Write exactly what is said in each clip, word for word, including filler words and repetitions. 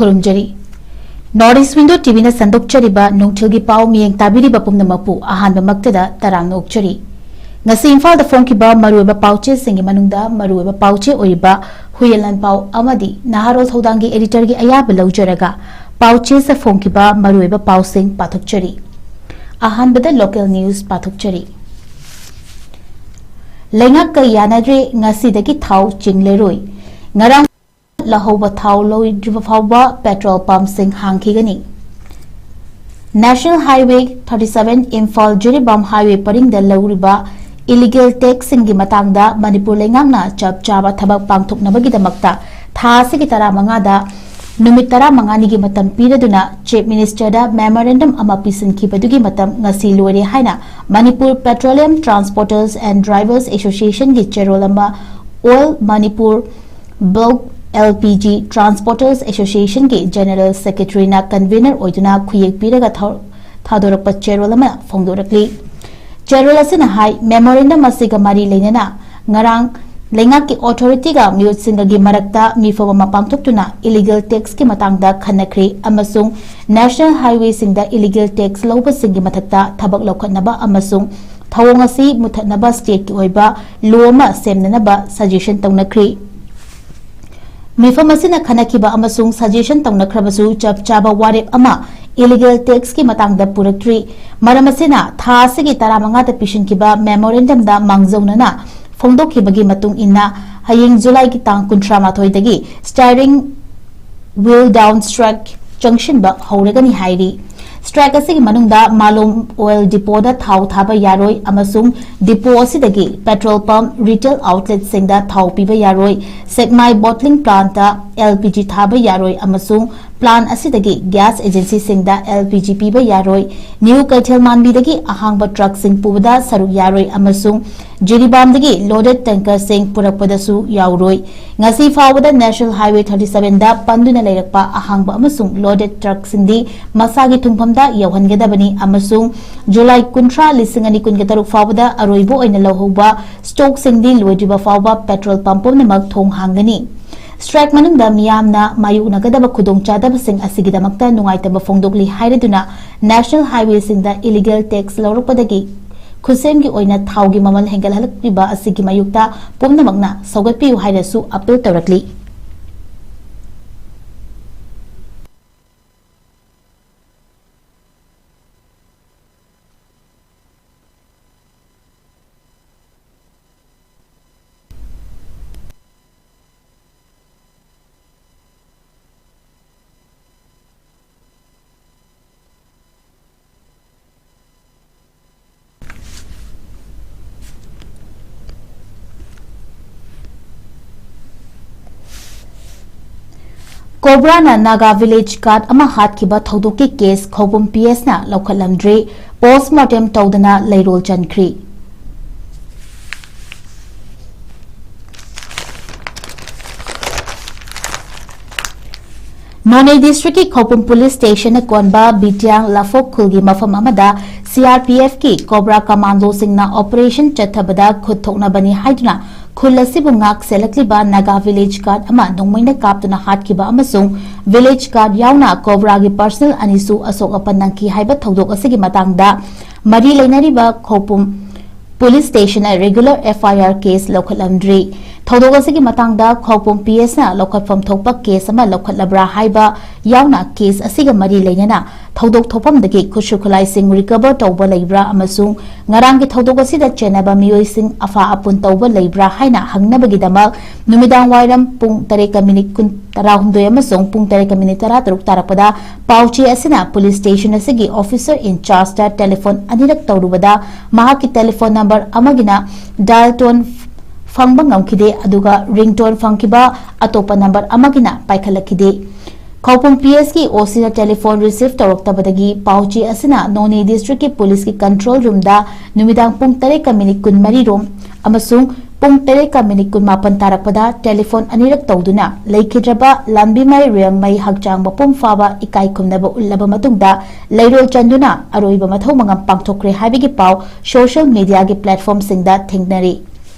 ꯈꯨꯔꯨꯝꯖꯔꯤ꯫ North East Window ꯇꯤꯚꯤꯅ ꯁꯟꯗꯣꯛꯆꯔꯤꯕ ꯅꯨꯡꯊꯤꯜꯒꯤ ꯄꯥꯎ ꯃꯤꯠꯌꯦꯡ ꯇꯥꯕꯤꯔꯤꯕ ꯄꯨꯝꯅꯃꯛꯄꯨ ꯑꯍꯥꯟꯕꯃꯛꯇꯗ ꯇꯔꯥꯝꯅ ꯑꯣꯛꯆꯔꯤ꯫ ꯉꯁꯤ ꯏꯝꯐꯥꯜꯗ ꯐꯣꯡꯈꯤꯕ ꯃꯔꯨꯑꯣꯏꯕ ꯄꯥꯎꯆꯦꯁꯤꯡꯒꯤ ꯃꯅꯨꯡꯗ ꯃꯔꯨꯑꯣꯏꯕ ꯄꯥꯎꯆꯦ ꯑꯣꯏꯔꯤꯕ ꯍꯨꯏꯌꯦꯟ ꯂꯥꯟꯄꯥꯎ ꯑꯃꯗꯤ ꯅꯍꯥꯔꯣꯜ ꯊꯧꯗꯥꯡꯒꯤ editorꯒꯤ ꯑꯌꯥꯕ ꯂꯧꯖꯔꯒ ꯄꯥꯎꯆꯦꯁꯤꯗ ꯐꯣꯡꯈꯤꯕ ꯃꯔꯨꯑꯣꯏꯕ ꯄꯥꯎꯁꯤꯡ ꯄꯥꯊꯣꯛꯆꯔꯤ꯫ ꯑꯍꯥꯟꯕꯗ local news ꯄꯥꯊꯣꯛꯆꯔꯤ꯫ ꯂꯩꯉꯥꯛꯀ ꯌꯥꯅꯗ꯭ꯔꯦ, ꯉꯁꯤꯗꯒꯤ ꯊꯥꯎ ꯆꯤꯡꯂꯔꯣꯏ꯫ ꯉꯔꯥꯡ ꯂꯧꯍꯧꯕ ꯊꯥꯎ ꯂꯧꯗ꯭ꯔꯤꯕ ꯐꯥꯎꯕ petrol pumpꯁꯤꯡ ꯍꯥꯡꯈꯤꯒꯅꯤ꯫ National Highway thirty seven Imphal Jiribam highway ꯄꯔꯤꯡꯗ ꯂꯧꯔꯤꯕ illegal taxꯁꯤꯡꯒꯤ ꯃꯇꯥꯡꯗ ꯃꯅꯤꯄꯨꯔ ꯂꯩꯉꯥꯛꯅ ꯆꯞ ꯆꯥꯕ ꯊꯕꯛ ꯄꯥꯡꯊꯣꯛꯅꯕꯒꯤꯗꯃꯛꯇ ꯊꯥ ꯑꯁꯤꯒꯤ ꯇꯔꯥꯃꯉꯥꯗ ꯅꯨꯃꯤꯠ ꯇꯔꯥꯃꯉꯥꯅꯤꯒꯤ ꯃꯇꯝ ꯄꯤꯔꯗꯨꯅ Chief Ministerꯗ memorandum ꯑꯃ ꯄꯤꯁꯤꯟꯈꯤꯕꯗꯨꯒꯤ ꯃꯇꯝ ꯉꯁꯤ ꯂꯣꯏꯔꯦ ꯍꯥꯏꯅ Manipur Petroleum Transporters and Drivers Associationꯒꯤ ꯆꯦꯔꯣꯜ ꯑꯃ All Manipur Bulk LPG Transporters Associationꯒꯤ General Secretaryꯅ convener ꯑꯣꯏꯗꯨꯅ ꯈꯨꯌꯦꯛ ꯄꯤꯔꯒ ꯊꯧ-, ꯊꯥꯗꯣꯔꯛꯄ ꯆꯦꯔꯣꯜ ꯑꯃ ꯐꯣꯡꯗꯣꯔꯛꯂꯤ꯫ ꯆꯦꯔꯣꯜ ꯑꯁꯤꯅ ꯍꯥꯏ, memorandum ꯑꯁꯤꯒ ꯃꯔꯤ ꯂꯩꯅꯅ ꯉꯔꯥꯡ ꯂꯩꯉꯥꯛꯀꯤ authorityꯒ ꯃꯤꯑꯣꯠꯁꯤꯡꯒꯒꯤ ꯃꯔꯛꯇ ꯃꯤꯐꯝ ꯑꯃ ꯄꯥꯡꯊꯣꯛꯇꯨꯅ illegal taxꯀꯤ ꯃꯇꯥꯡꯗ ꯈꯟꯅꯈ꯭ꯔꯦ ꯑꯃꯁꯨꯡ National Highwayꯁꯤꯡꯗ illegal tax ꯂꯧꯕꯁꯤꯡꯒꯤ ꯃꯊꯛꯇ ꯊꯕꯛ ꯂꯧꯈꯠꯅꯕ ꯑꯃꯁꯨꯡ ꯊꯧꯑꯣꯡ ꯑꯁꯤ ꯃꯨꯊꯠꯅꯕ stateꯀꯤ ꯑꯣꯏꯕ law ꯑꯃ ꯁꯦꯝꯅꯅꯕ suggestion ꯇꯧꯅꯈ꯭ꯔꯤ꯫ ꯃꯤꯐꯝ ꯑꯁꯤꯅ ꯈꯟꯅꯈꯤꯕ ꯑꯃꯁꯨꯡ suggestion ꯇꯧꯅꯈ꯭ꯔꯕꯁꯨ ꯆꯞ ꯆꯥꯕ ꯋꯥꯔꯦꯞ ꯑꯃ illegal taxꯀꯤ ꯃꯇꯥꯡꯗ ꯄꯨꯔꯛꯇ꯭ꯔꯤ꯫ ꯃꯔꯝ ꯑꯁꯤꯅ ꯊꯥ ꯑꯁꯤꯒꯤ ꯇꯔꯥꯃꯉꯥꯗ ꯄꯤꯁꯤꯟꯈꯤꯕ memorandumꯗ ꯃꯥꯡꯖꯧꯅꯅ ꯐꯣꯡꯗꯣꯛꯈꯤꯕꯒꯤ ꯃꯇꯨꯡ ꯏꯟꯅ ꯍꯌꯦꯡ ꯖꯨꯂꯥꯏꯒꯤ ꯇꯥꯡ ꯀꯨꯟꯊ꯭ꯔꯥ ꯃꯥꯊꯣꯏꯗꯒꯤ steering wheel down strike ꯆꯪꯁꯤꯟꯕ ꯍꯧꯔꯒꯅꯤ ꯍꯥꯏꯔꯤ꯫ Strike ꯑꯁꯤꯒꯤ ꯃꯅꯨꯡꯗ ꯃꯥꯂꯣꯝ oil depotꯗ ꯊꯥꯎ ꯊꯥꯕ ꯌꯥꯔꯣꯏ ꯑꯃꯁꯨꯡ depot ꯑꯁꯤꯗꯒꯤ petrol pump, retail outletꯁꯤꯡꯗ ꯊꯥꯎ ꯄꯤꯕ ꯌꯥꯔꯣꯏ꯫ ꯁꯦꯛꯃꯥꯏ bottling plantꯇ LPG ꯊꯥꯕ ꯌꯥꯔꯣꯏ ꯑꯃꯁꯨꯡ plant ꯑꯁꯤꯗꯒꯤ gas agencyꯁꯤꯡꯗ LPG ꯄꯤꯕ ꯌꯥꯔꯣꯏ꯫ ꯅ꯭ꯌꯨ ꯀꯩꯊꯦꯜ ꯃꯥꯟꯕꯤꯗꯒꯤ ꯑꯍꯥꯡꯕ truckꯁꯤꯡ ꯄꯨꯕꯗ ꯁꯔꯨꯛ ꯌꯥꯔꯣꯏ ꯑꯃꯁꯨꯡ ꯖꯤꯔꯤꯕꯥꯝꯗꯒꯤ loaded tankerꯁꯤꯡ ꯄꯨꯔꯛꯄꯗꯁꯨ ꯌꯥꯎꯔꯣꯏ꯫ ꯉꯁꯤ ꯐꯥꯎꯕꯗ National Highway thirty sevenꯗ ꯄꯟꯗꯨꯅ ꯂꯩꯔꯛꯄ ꯑꯍꯥꯡꯕ ꯑꯃꯁꯨꯡ loaded truckꯁꯤꯡꯗꯤ ꯃꯁꯥꯒꯤ ꯊꯨꯡꯐꯝꯗ ꯌꯧꯍꯟꯒꯗꯕꯅꯤ ꯑꯃꯁꯨꯡ ꯖꯨꯂꯥꯏ ꯀꯨꯟꯊ꯭ꯔꯥ, ꯂꯤꯁꯤꯡ ꯑꯅꯤ ꯀꯨꯟꯒ ꯇꯔꯨꯛ ꯐꯥꯎꯕꯗ ꯑꯔꯣꯏꯕ ꯑꯣꯏꯅ ꯂꯧꯍꯧꯕ stockꯁꯤꯡꯗꯤ ꯂꯣꯏꯗ꯭ꯔꯤꯕ ꯐꯥꯎꯕ petrol pump ꯄꯨꯝꯅꯃꯛ ꯊꯣꯡ ꯍꯥꯡꯒꯅꯤ꯫ Strike ꯃꯅꯨꯡꯗ ꯃꯤꯌꯥꯝꯅ ꯃꯥꯌꯣꯛꯅꯒꯗꯕ ꯈꯨꯗꯣꯡꯆꯥꯗꯕꯁꯤꯡ ꯑꯁꯤꯒꯤꯗꯃꯛꯇ ꯅꯨꯡꯉꯥꯏꯇꯕ ꯐꯣꯡꯗꯣꯛꯂꯤ ꯍꯥꯏꯔꯗꯨꯅ National Highwayꯁꯤꯡꯗ illegal tax ꯂꯧꯔꯛꯄꯗꯒꯤ ꯈꯨꯠꯁꯦꯝꯒꯤ ꯑꯣꯏꯅ ꯊꯥꯎꯒꯤ ꯃꯃꯜ ꯍꯦꯟꯒꯠꯍꯜꯂꯛꯂꯤꯕ ꯑꯁꯤꯒꯤ ꯃꯥꯌꯣꯛꯇ ꯄꯨꯝꯅꯃꯛꯅ ꯁꯧꯒꯠꯄꯤꯌꯨ ꯍꯥꯏꯅꯁꯨ appeal ꯇꯧꯔꯛꯂꯤ꯫ Cobraꯅ Naga village guard ꯑꯃ ꯍꯥꯠꯈꯤꯕ ꯊꯧꯗꯣꯛꯀꯤ case ꯈꯧꯄꯨꯝ PSꯅ ꯂꯧꯈꯠꯂꯝꯗ꯭ꯔꯤ꯫ Postmortem ꯇꯧꯗꯅ ꯂꯩꯔꯣꯜ ꯆꯟꯈ꯭ꯔꯤ꯫ Noney districtꯀꯤ ꯈꯧꯄꯨꯝ police stationꯅ ꯀꯣꯟꯕ ꯕꯤꯇꯤꯌꯥꯡ ꯂꯐꯣꯛ ꯈꯨꯜꯒꯤ ꯃꯐꯝ ꯑꯃꯗ CRPFꯀꯤ Cobra commandoꯁꯤꯡꯅ operation ꯆꯠꯊꯕꯗ ꯈꯨꯠ ꯊꯣꯛꯅꯕꯅꯤ ꯍꯥꯏꯗꯨꯅ ꯈꯨꯜ ꯑꯁꯤꯕꯨ ꯉꯥꯛ ꯁꯦꯜꯂꯛꯂꯤꯕ Naga village guard ꯑꯃ ꯅꯣꯡꯃꯩꯅ ꯀꯥꯞꯇꯨꯅ ꯍꯥꯠꯈꯤꯕ ꯑꯃꯁꯨꯡ village guard ꯌꯥꯎꯅ Cobraꯒꯤ personnel ꯑꯅꯤꯁꯨ ꯑꯁꯣꯛ ꯑꯄꯟ ꯅꯪꯈꯤ ꯍꯥꯏꯕ ꯊꯧꯗꯣꯛ ꯑꯁꯤꯒꯤ ꯃꯇꯥꯡꯗ ꯃꯔꯤ ꯂꯩꯅꯔꯤꯕ ꯈꯧꯄꯨꯝ police stationꯅ regular FIR case ꯂꯧꯈꯠꯂꯝꯗ꯭ꯔꯤ꯫ ꯊꯧꯗꯣꯛ ꯑꯁꯤꯒꯤ ꯃꯇꯥꯡꯗ ꯈꯧꯄꯨꯝ PSꯅ ꯂꯧꯈꯠꯐꯝ ꯊꯣꯛꯄ case ꯑꯃ ꯂꯧꯈꯠꯂꯕ꯭ꯔꯥ ꯍꯥꯏꯕ ꯌꯥꯎꯅ case ꯑꯁꯤꯒ ꯃꯔꯤ ꯂꯩꯅꯅ ꯊꯧꯗꯣꯛ ꯊꯣꯛꯐꯝꯗꯒꯤ ꯈꯨꯠꯁꯨ ꯈꯨꯠꯂꯥꯏꯁꯤꯡ recover ꯇꯧꯕ ꯂꯩꯕ꯭ꯔꯥ ꯑꯃꯁꯨꯡ ꯉꯔꯥꯡꯒꯤ ꯊꯧꯗꯣꯛ ꯑꯁꯤꯗ ꯆꯦꯟꯅꯕ ꯃꯤꯑꯣꯏꯁꯤꯡ ꯑꯐꯥ ꯑꯄꯨꯟ ꯇꯧꯕ ꯂꯩꯕ꯭ꯔꯥ ꯍꯥꯏꯅ ꯍꯪꯅꯕꯒꯤꯗꯃꯛ ꯅꯨꯃꯤꯗꯥꯡ ꯋꯥꯏꯔꯝ ꯄꯨꯡ ꯇꯔꯦꯠꯀ minute ꯀꯨꯟ, ꯇꯔꯥꯍꯨꯝꯗꯣꯏ ꯑꯃꯁꯨꯡ ꯄꯨꯡ ꯇꯔꯦꯠꯀ minute ꯇꯔꯥꯇꯔꯨꯛ ꯇꯥꯔꯛꯄꯗ ꯄꯥꯎꯆꯦ ꯑꯁꯤꯅ police station ꯑꯁꯤꯒꯤ officer in chargeꯇ telephone ꯑꯅꯤꯔꯛ ꯇꯧꯔꯨꯕꯗ ꯃꯍꯥꯛꯀꯤ telephone number ꯑꯃꯒꯤꯅ dial tone ꯐꯪꯕ ꯉꯝꯈꯤꯗꯦ, ꯑꯗꯨꯒ ringtone ꯐꯪꯈꯤꯕ ꯑꯇꯣꯞꯄ number ꯑꯃꯒꯤꯅ ꯄꯥꯏꯈꯠꯂꯛꯈꯤꯗꯦ꯫ ꯈꯧꯄꯨꯝ PSꯀꯤ OCꯅ telephone receive ꯇꯧꯔꯛꯇꯕꯗꯒꯤ ꯄꯥꯎꯆꯦ ꯑꯁꯤꯅ Noney districtꯀꯤ policeꯀꯤ control roomꯗ ꯅꯨꯃꯤꯗꯥꯡ ꯄꯨꯡ ꯇꯔꯦꯠꯀ minute ꯀꯨꯟꯃꯔꯤ ꯔꯣꯝ ꯑꯃꯁꯨꯡ ꯄꯨꯡ ꯇꯔꯦꯠꯀ minute ꯀꯨꯟꯃꯥꯄꯟ ꯇꯥꯔꯛꯄꯗ telephone ꯑꯅꯤꯔꯛ ꯇꯧꯗꯨꯅ ꯂꯩꯈꯤꯗ꯭ꯔꯕ ꯂꯥꯟꯕꯤꯃꯩ ꯔꯦꯡꯃꯩ ꯍꯛꯆꯥꯡ ꯃꯄꯨꯡ ꯐꯥꯕ ꯏꯀꯥꯏ ꯈꯨꯝꯅꯕ ꯎꯠꯂꯕ ꯃꯇꯨꯡꯗ ꯂꯩꯔꯣꯜ ꯆꯟꯗꯨꯅ ꯑꯔꯣꯏꯕ ꯃꯊꯧ ꯃꯉꯝ ꯄꯥꯡꯊꯣꯛꯈ꯭ꯔꯦ ꯍꯥꯏꯕꯒꯤ ꯄꯥꯎ social mediaꯒꯤ platformꯁꯤꯡꯗ ꯊꯦꯡꯅꯔꯤ꯫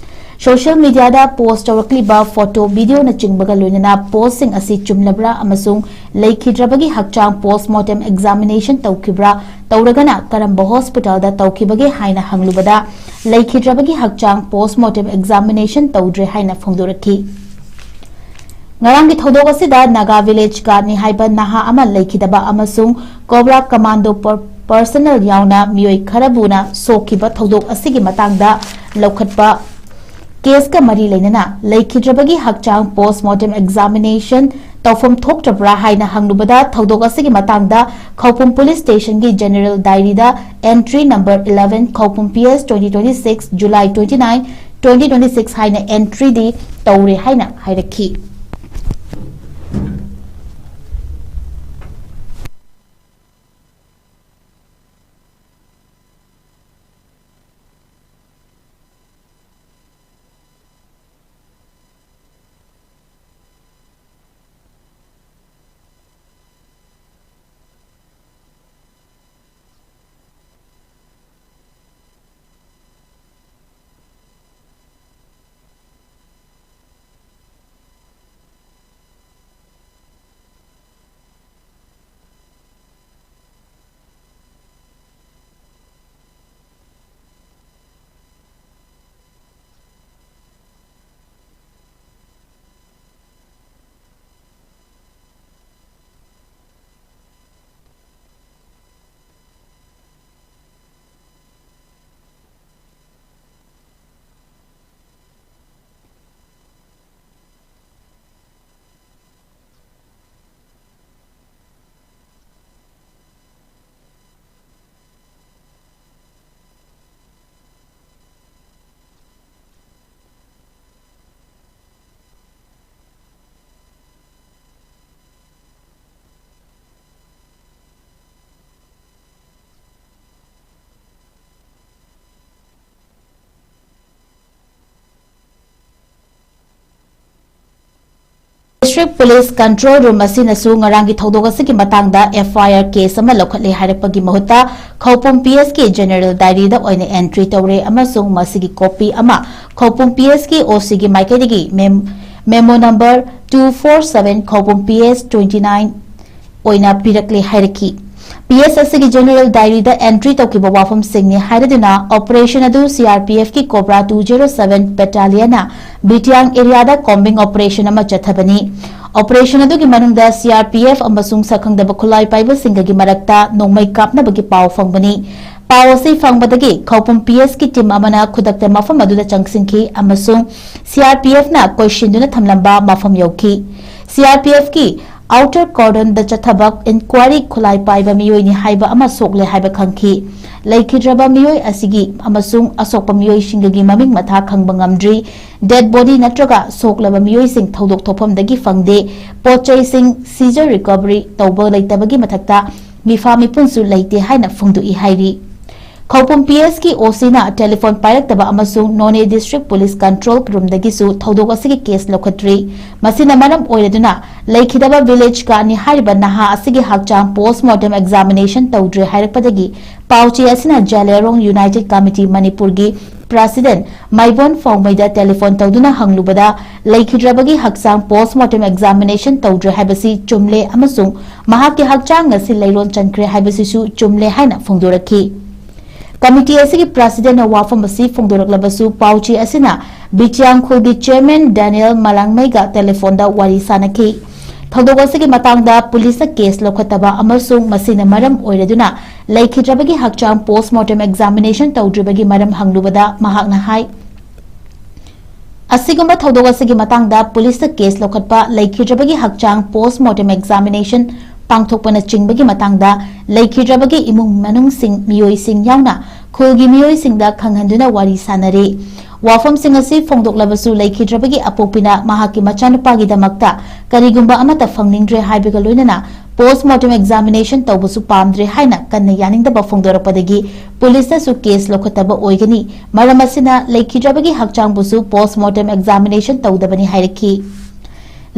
Social mediaꯗ post ꯇꯧꯔꯛꯂꯤꯕ photo, videoꯅꯆꯤꯡꯕꯒ ꯂꯣꯏꯅꯅ postꯁꯤꯡ ꯑꯁꯤ ꯆꯨꯝꯂꯕ꯭ꯔꯥ ꯑꯃꯁꯨꯡ ꯂꯩꯈꯤꯗ꯭ꯔꯕꯒꯤ ꯍꯛꯆꯥꯡ post mortem examination ꯇꯧꯈꯤꯕ꯭ꯔꯥ? ꯇꯧꯔꯒꯅ ꯀꯔꯝꯕ hospitalꯗ ꯇꯧꯈꯤꯕꯒꯦ ꯍꯥꯏꯅ ꯍꯪꯂꯨꯕꯗ, ꯂꯩꯈꯤꯗ꯭ꯔꯕꯒꯤ ꯍꯛꯆꯥꯡ post mortem examination ꯇꯧꯗ꯭ꯔꯦ ꯍꯥꯏꯅ ꯐꯣꯡꯗꯣꯔꯛꯈꯤ꯫ ꯉꯔꯥꯡꯒꯤ ꯊꯧꯗꯣꯛ ꯑꯁꯤꯗ Naga Village Guardꯅꯤ ꯍꯥꯏꯕ ꯅꯍꯥ ꯑꯃ ꯂꯩꯈꯤꯗꯕ ꯑꯃꯁꯨꯡ Cobra Commando per-, personnel ꯌꯥꯎꯅ ꯃꯤꯑꯣꯏ ꯈꯔꯕꯨꯅ ꯁꯣꯛꯈꯤꯕ ꯊꯧꯗꯣꯛ ꯑꯁꯤꯒꯤ ꯃꯇꯥꯡꯗ ꯂꯧꯈꯠꯄ caseꯀ ꯃꯔꯤ ꯂꯩꯅꯅ ꯂꯩꯈꯤꯗ꯭ꯔꯕꯒꯤ ꯍꯛꯆꯥꯡ post mortem examination ꯇꯧꯐꯝ ꯊꯣꯛꯇ꯭ꯔꯕ꯭ꯔꯥ ꯍꯥꯏꯅ ꯍꯪꯂꯨꯕꯗ, ꯊꯧꯗꯣꯛ ꯑꯁꯤꯒꯤ ꯃꯇꯥꯡꯗ ꯈꯧꯄꯨꯝ Police Stationꯒꯤ General Diaryꯗ entry number eleven, Khopum P S, twenty twenty-six, July twenty-nine, twenty twenty-six ꯍꯥꯏꯅ entryꯗꯤ ꯇꯧꯔꯦ ꯍꯥꯏꯅ ꯍꯥꯏꯔꯛꯈꯤ꯫ District Police Control Room ꯑꯁꯤꯅꯁꯨ ꯉꯔꯥꯡꯒꯤ ꯊꯧꯗꯣꯛ ꯑꯁꯤꯒꯤ ꯃꯇꯥꯡꯗ F I R case ꯑꯃ ꯂꯧꯈꯠꯂꯦ ꯍꯥꯏꯔꯛꯄꯒꯤ ꯃꯍꯨꯠꯇ ꯈꯧꯄꯨꯝ P S ꯀꯤ general diaryꯗ ꯑꯣꯏꯅ entry ꯇꯧꯔꯦ ꯑꯃꯁꯨꯡ ꯃꯁꯤꯒꯤ copy ꯑꯃ ꯈꯧꯄꯨꯝ P S ꯀꯤ O Cꯒꯤ ꯃꯥꯏꯀꯩꯗꯒꯤ mem-, memo number two four seven ꯈꯧꯄꯨꯝ P S twenty nine ꯑꯣꯏꯅ ꯄꯤꯔꯛꯂꯦ ꯍꯥꯏꯔꯛꯈꯤ꯫ P S ꯑꯁꯤꯒꯤ general diaryꯗ entry ꯇꯧꯈꯤꯕ ꯋꯥꯐꯝꯁꯤꯡꯅꯤ ꯍꯥꯏꯔꯗꯨꯅ operation ꯑꯗꯨ C R P F ꯀꯤ Cobra two zero seven battalionꯅ ꯕꯤꯇꯤꯌꯥꯡ areaꯗ combing operation ꯑꯃ ꯆꯠꯊꯕꯅꯤ꯫ Operation ꯑꯗꯨꯒꯤ ꯃꯅꯨꯡꯗ C R P F ꯑꯃꯁꯨꯡ ꯁꯛꯈꯪꯗꯕ ꯈꯨꯠꯂꯥꯏ ꯄꯥꯏꯕꯁꯤꯡꯒꯒꯤ ꯃꯔꯛꯇ ꯅꯣꯡꯃꯩ ꯀꯥꯞꯅꯕꯒꯤ ꯄꯥꯎ ꯐꯪꯕꯅꯤ꯫ ꯄꯥꯎ ꯑꯁꯤ ꯐꯪꯕꯗꯒꯤ ꯈꯧꯄꯨꯝ P S ꯀꯤ team ꯑꯃꯅ ꯈꯨꯗꯛꯇ ꯃꯐꯝ ꯑꯗꯨꯗ ꯆꯪꯁꯤꯟꯈꯤ ꯑꯃꯁꯨꯡ C R P Fꯅ ꯀꯣꯏꯁꯤꯟꯗꯨꯅ ꯊꯝꯂꯝꯕ ꯃꯐꯝ ꯌꯧꯈꯤ꯫ C R P F ꯀꯤ outer cordonꯗ ꯆꯠꯊꯕ inquiry ꯈꯨꯠꯂꯥꯏ ꯄꯥꯏꯕ ꯃꯤꯑꯣꯏꯅꯤ ꯍꯥꯏꯕ ꯑꯃ ꯁꯣꯛꯂꯦ ꯍꯥꯏꯕ ꯈꯪꯈꯤ꯫ ꯂꯩꯈꯤꯗ꯭ꯔꯕ ꯃꯤꯑꯣꯏ ꯑꯁꯤꯒꯤ ꯑꯃꯁꯨꯡ ꯑꯁꯣꯛꯄ ꯃꯤꯑꯣꯏꯁꯤꯡꯒꯤ ꯃꯃꯤꯡ ꯃꯊꯥ ꯈꯪꯕ ꯉꯝꯗ꯭ꯔꯤ꯫ Dead body ꯅꯠꯇ꯭ꯔꯒ ꯁꯣꯛꯂꯕ ꯃꯤꯑꯣꯏꯁꯤꯡ ꯊꯧꯗꯣꯛ ꯊꯣꯛꯐꯝꯗꯒꯤ ꯐꯪꯗꯦ꯫ ꯄꯣꯠ ꯆꯩꯁꯤꯡ seizure recovery ꯇꯧꯕ ꯂꯩꯇꯕꯒꯤ ꯃꯊꯛꯇ ꯃꯤꯐꯥ ꯃꯤꯄꯨꯟꯁꯨ ꯂꯩꯇꯦ ꯍꯥꯏꯅ ꯐꯣꯡꯗꯣꯛꯏ ꯍꯥꯏꯔꯤ꯫ ꯈꯧꯄꯨꯝ P S ꯀꯤ O Cꯅ telephone ꯄꯥꯏꯔꯛꯇꯕ ꯑꯃꯁꯨꯡ Noney District Police Control Roomꯗꯒꯤꯁꯨ ꯊꯧꯗꯣꯛ ꯑꯁꯤꯒꯤ case ꯂꯧꯈꯠꯇ꯭ꯔꯤ꯫ ꯃꯁꯤꯅ ꯃꯔꯝ ꯑꯣꯏꯔꯗꯨꯅ ꯂꯩꯈꯤꯗꯕ village ꯀꯥꯅꯤ ꯍꯥꯏꯔꯤꯕ ꯅꯍꯥ ꯑꯁꯤꯒꯤ ꯍꯛꯆꯥꯡ postmortem examination ꯇꯧꯗ꯭ꯔꯦ ꯍꯥꯏꯔꯛꯄꯗꯒꯤ ꯄꯥꯎꯆꯦ ꯑꯁꯤꯅ ꯖꯥꯂꯤꯌꯥꯔꯣꯡ United Committee ꯃꯅꯤꯄꯨꯔꯒꯤ president ꯃꯥꯏꯕꯣꯟ ꯐꯥꯎꯃꯩꯗ telephone ꯇꯧꯗꯨꯅ ꯍꯪꯂꯨꯕꯗ ꯂꯩꯈꯤꯗ꯭ꯔꯕꯒꯤ ꯍꯛꯆꯥꯡ postmortem examination ꯇꯧꯗ꯭ꯔꯦ ꯍꯥꯏꯕꯁꯤ ꯆꯨꯝꯂꯦ ꯑꯃꯁꯨꯡ ꯃꯍꯥꯛꯀꯤ ꯍꯛꯆꯥꯡ ꯉꯁꯤ ꯂꯩꯔꯣꯟ ꯆꯟꯈ꯭ꯔꯦ ꯍꯥꯏꯕꯁꯤꯁꯨ ꯆꯨꯝꯂꯦ ꯍꯥꯏꯅ ꯐꯣꯡꯗꯣꯔꯛꯈꯤ꯫ Committee ꯑꯁꯤꯒꯤ presidentꯅ ꯋꯥꯐꯝ ꯑꯁꯤ ꯐꯣꯡꯗꯣꯔꯛꯂꯕꯁꯨ ꯄꯥꯎꯆꯦ ꯑꯁꯤꯅ ꯕꯤꯆꯤꯌꯥꯡ ꯈꯨꯜꯒꯤ chairman ꯗꯦꯅꯤꯌꯦꯜ ꯃꯂꯥꯡꯃꯩꯒ telephoneꯗ ꯋꯥꯔꯤ ꯁꯥꯅꯈꯤ꯫ ꯊꯧꯗꯣꯛ ꯑꯁꯤꯒꯤ ꯃꯇꯥꯡꯗ ꯄꯨꯂꯤꯁꯅ case ꯂꯧꯈꯠꯇꯕ ꯑꯃꯁꯨꯡ ꯃꯁꯤꯅ ꯃꯔꯝ ꯑꯣꯏꯔꯗꯨꯅ ꯂꯩꯈꯤꯗ꯭ꯔꯕꯒꯤ ꯍꯛꯆꯥꯡ postmortem examination ꯇꯧꯗ꯭ꯔꯤꯕꯒꯤ ꯃꯔꯝ ꯍꯪꯂꯨꯕꯗ ꯃꯍꯥꯛꯅ ꯍꯥꯏ, ꯑꯁꯤꯒꯨꯝꯕ ꯊꯧꯗꯣꯛ ꯑꯁꯤꯒꯤ ꯃꯇꯥꯡꯗ ꯄꯨꯂꯤꯁꯅ case ꯂꯧꯈꯠꯄ, ꯂꯩꯈꯤꯗ꯭ꯔꯕꯒꯤ ꯍꯛꯆꯥꯡ postmortem examination ꯄꯥꯡꯊꯣꯛꯄꯅꯆꯤꯡꯕꯒꯤ ꯃꯇꯥꯡꯗ ꯂꯩꯈꯤꯗ꯭ꯔꯕꯒꯤ ꯏꯃꯨꯡ ꯃꯅꯨꯡꯁꯤꯡ, ꯃꯤꯑꯣꯏꯁꯤꯡ ꯌꯥꯎꯅ ꯈꯨꯜꯒꯤ ꯃꯤꯑꯣꯏꯁꯤꯡꯗ ꯈꯪꯍꯟꯗꯨꯅ ꯋꯥꯔꯤ ꯁꯥꯅꯔꯤ꯫ ꯋꯥꯐꯝꯁꯤꯡ ꯑꯁꯤ ꯐꯣꯡꯗꯣꯛꯂꯕꯁꯨ ꯂꯩꯈꯤꯗ꯭ꯔꯕꯒꯤ ꯑꯄꯣꯛꯄꯤꯅ ꯃꯍꯥꯛꯀꯤ ꯃꯆꯥꯅꯨꯄꯥꯒꯤꯗꯃꯛꯇ ꯀꯔꯤꯒꯨꯝꯕ ꯑꯃꯠꯇ ꯐꯪꯅꯤꯡꯗ꯭ꯔꯦ ꯍꯥꯏꯕꯒ ꯂꯣꯏꯅꯅ postmortem examination ꯇꯧꯕꯁꯨ ꯄꯥꯝꯗ꯭ꯔꯦ ꯍꯥꯏꯅ ꯀꯟꯅ ꯌꯥꯅꯤꯡꯗꯕ ꯐꯣꯡꯗꯣꯔꯛꯄꯗꯒꯤ ꯄꯨꯂꯤꯁꯅꯁꯨ case ꯂꯧꯈꯠꯇꯕ ꯑꯣꯏꯒꯅꯤ꯫ ꯃꯔꯝ ꯑꯁꯤꯅ ꯂꯩꯈꯤꯗ꯭ꯔꯕꯒꯤ ꯍꯛꯆꯥꯡꯕꯨꯁꯨ postmortem examination ꯇꯧꯗꯕꯅꯤ ꯍꯥꯏꯔꯛꯈꯤ꯫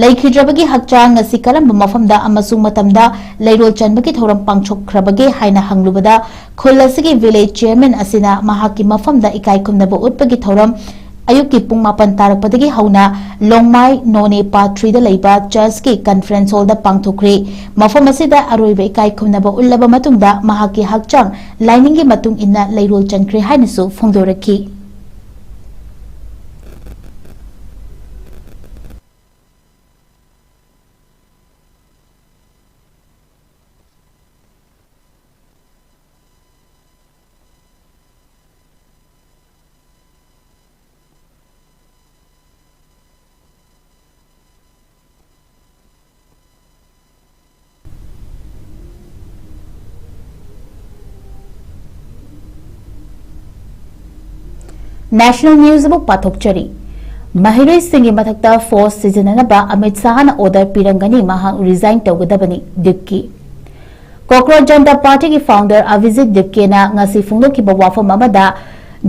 ꯂꯩꯈꯤꯗ꯭ꯔꯕꯒꯤ ꯍꯛꯆꯥꯡ ꯑꯁꯤ ꯀꯔꯝꯕ ꯃꯐꯝꯗ ꯑꯃꯁꯨꯡ ꯃꯇꯝꯗ ꯂꯩꯔꯣꯜ ꯆꯟꯕꯒꯤ ꯊꯧꯔꯝ ꯄꯥꯡꯊꯣꯛꯈ꯭ꯔꯕꯒꯦ ꯍꯥꯏꯅ ꯍꯪꯂꯨꯕꯗ, ꯈꯨꯜ ꯑꯁꯤꯒꯤ village chairman ꯑꯁꯤꯅ ꯃꯍꯥꯛꯀꯤ ꯃꯐꯝꯗ ꯏꯀꯥꯏ ꯈꯨꯝꯅꯕ ꯎꯠꯄꯒꯤ ꯊꯧꯔꯝ ꯑꯌꯨꯛꯀꯤ ꯄꯨꯡ ꯃꯥꯄꯟ ꯇꯥꯔꯛꯄꯗꯒꯤ ꯍꯧꯅ ꯂꯣꯡꯃꯥꯏ ꯅꯣꯅꯦ ꯄꯥꯔꯠ three ꯗ ꯂꯩꯕ church ꯀꯤ conference hall ꯗ ꯄꯥꯡꯊꯣꯛꯈ꯭ꯔꯦ꯫ ꯃꯐꯝ ꯑꯁꯤꯗ ꯑꯔꯣꯏꯕ ꯏꯀꯥꯏ ꯈꯨꯝꯅꯕ ꯎꯠꯂꯕ ꯃꯇꯨꯡꯗ ꯃꯍꯥꯛꯀꯤ ꯍꯛꯆꯥꯡ ꯂꯥꯏꯅꯤꯡꯒꯤ ꯃꯇꯨꯡ ꯏꯟꯅ ꯂꯩꯔꯣꯜ ꯆꯟꯈ꯭ꯔꯦ ꯍꯥꯏꯅꯁꯨ ꯐꯣꯡꯗꯣꯔꯛꯈꯤ꯫ National news ꯑꯃꯨꯛ ꯄꯥꯊꯣꯛꯆꯔꯤ꯫ ꯃꯍꯩꯔꯣꯏꯁꯤꯡꯒꯤ ꯃꯊꯛꯇ force ꯁꯤꯖꯤꯟꯅꯅꯕ ꯑꯃꯤꯠ ꯁꯥꯍꯅ order ꯄꯤꯔꯝꯒꯅꯤ, ꯃꯍꯥꯛ resign ꯇꯧꯒꯗꯕꯅꯤ, ꯗꯤꯞꯀꯤ꯫ Cockroach Janta Party ꯒꯤ founder ꯑꯚꯤꯖꯤꯠ ꯗꯤꯞꯀꯦꯅ ꯉꯁꯤ ꯐꯣꯡꯗꯣꯛꯈꯤꯕ ꯋꯥꯐꯝ ꯑꯃꯗ,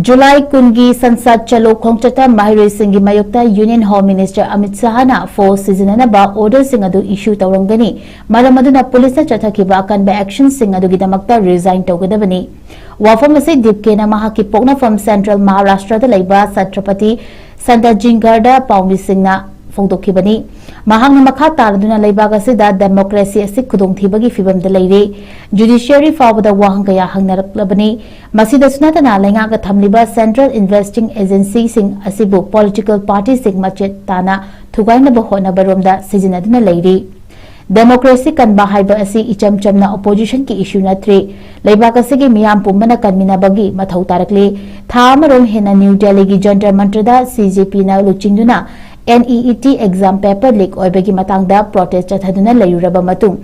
ꯖꯨꯂꯥꯏ ꯀꯨꯟꯒꯤ ꯁꯟꯁꯥꯗ ꯆꯂꯣ ꯈꯣꯡꯆꯠꯇ ꯃꯍꯩꯔꯣꯏꯁꯤꯡꯒꯤ ꯃꯥꯌꯣꯛꯇ Union Home Minister Amit ꯁꯥꯍꯅ force ꯁꯤꯖꯤꯟꯅꯅꯕ order ꯁꯤꯡ ꯑꯗꯨ issue ꯇꯧꯔꯝꯒꯅꯤ, ꯃꯔꯝ ꯑꯗꯨꯅ ꯄꯨꯂꯤꯁꯅ ꯆꯠꯊꯈꯤꯕ ꯑꯀꯟꯕ action ꯁꯤꯡ ꯑꯗꯨꯒꯤꯗꯃꯛꯇ resign ꯇꯧꯒꯗꯕꯅꯤ꯫ ꯋꯥꯐꯝ ꯑꯁꯤ ꯗꯤꯞꯀꯦꯅ ꯃꯍꯥꯛꯀꯤ ꯄꯣꯛꯅꯐꯝ Central Maharashtra ꯗ ꯂꯩꯕ ꯁꯇ꯭ꯔꯄꯇꯤ ꯁꯟꯇꯥꯖꯤꯡꯒꯔꯗ ꯄꯥꯎꯃꯤꯁꯤꯡꯅ ꯐꯣꯡꯗꯣꯛꯈꯤꯕꯅꯤ꯫ ꯃꯍꯥꯛꯅ ꯃꯈꯥ ꯇꯥꯔꯗꯨꯅ ꯂꯩꯕꯥꯛ ꯑꯁꯤꯗ democracy ꯑꯁꯤ ꯈꯨꯗꯣꯡꯊꯤꯕꯒꯤ ꯐꯤꯚꯝꯗ ꯂꯩꯔꯦ꯫ Judiciary ꯐꯥꯎꯕꯗ ꯋꯥꯍꯪ ꯀꯌꯥ ꯍꯪꯅꯔꯛꯂꯕꯅꯤ꯫ ꯃꯁꯤꯗꯁꯨ ꯅꯠꯇꯅ ꯂꯩꯉꯥꯛꯅ ꯊꯝꯂꯤꯕ Central Investing Agency ꯁꯤꯡ ꯑꯁꯤꯕꯨ political party ꯁꯤꯡ ꯃꯆꯦꯠ ꯇꯥꯅ ꯊꯨꯒꯥꯏꯅꯕ ꯍꯣꯠꯅꯕꯔꯣꯝꯗ ꯁꯤꯖꯤꯟꯅꯗꯨꯅ ꯂꯩꯔꯤ꯫ Democracy ꯀꯟꯕ ꯍꯥꯏꯕ ꯑꯁꯤ ꯏꯆꯝ ꯆꯝꯅ opposition ꯀꯤ issue ꯅꯠꯇ꯭ꯔꯤ꯫ ꯂꯩꯕꯥꯛ ꯑꯁꯤꯒꯤ ꯃꯤꯌꯥꯝ ꯄꯨꯝꯕꯅ ꯀꯟꯃꯤꯟꯅꯕꯒꯤ ꯃꯊꯧ ꯇꯥꯔꯛꯂꯤ꯫ ꯊꯥ ꯑꯃꯔꯣꯝ ꯍꯦꯟꯅ New Delhi ꯒꯤ ꯖꯟꯇꯔ ꯃꯟꯇꯔꯗ C J P ꯅ ꯂꯨꯆꯤꯡꯗꯨꯅ N E E T exam paper leak ꯑꯣꯏꯕꯒꯤ ꯃꯇꯥꯡꯗ protest ꯆꯠꯊꯗꯨꯅ ꯂꯩꯔꯨꯔꯕ ꯃꯇꯨꯡ,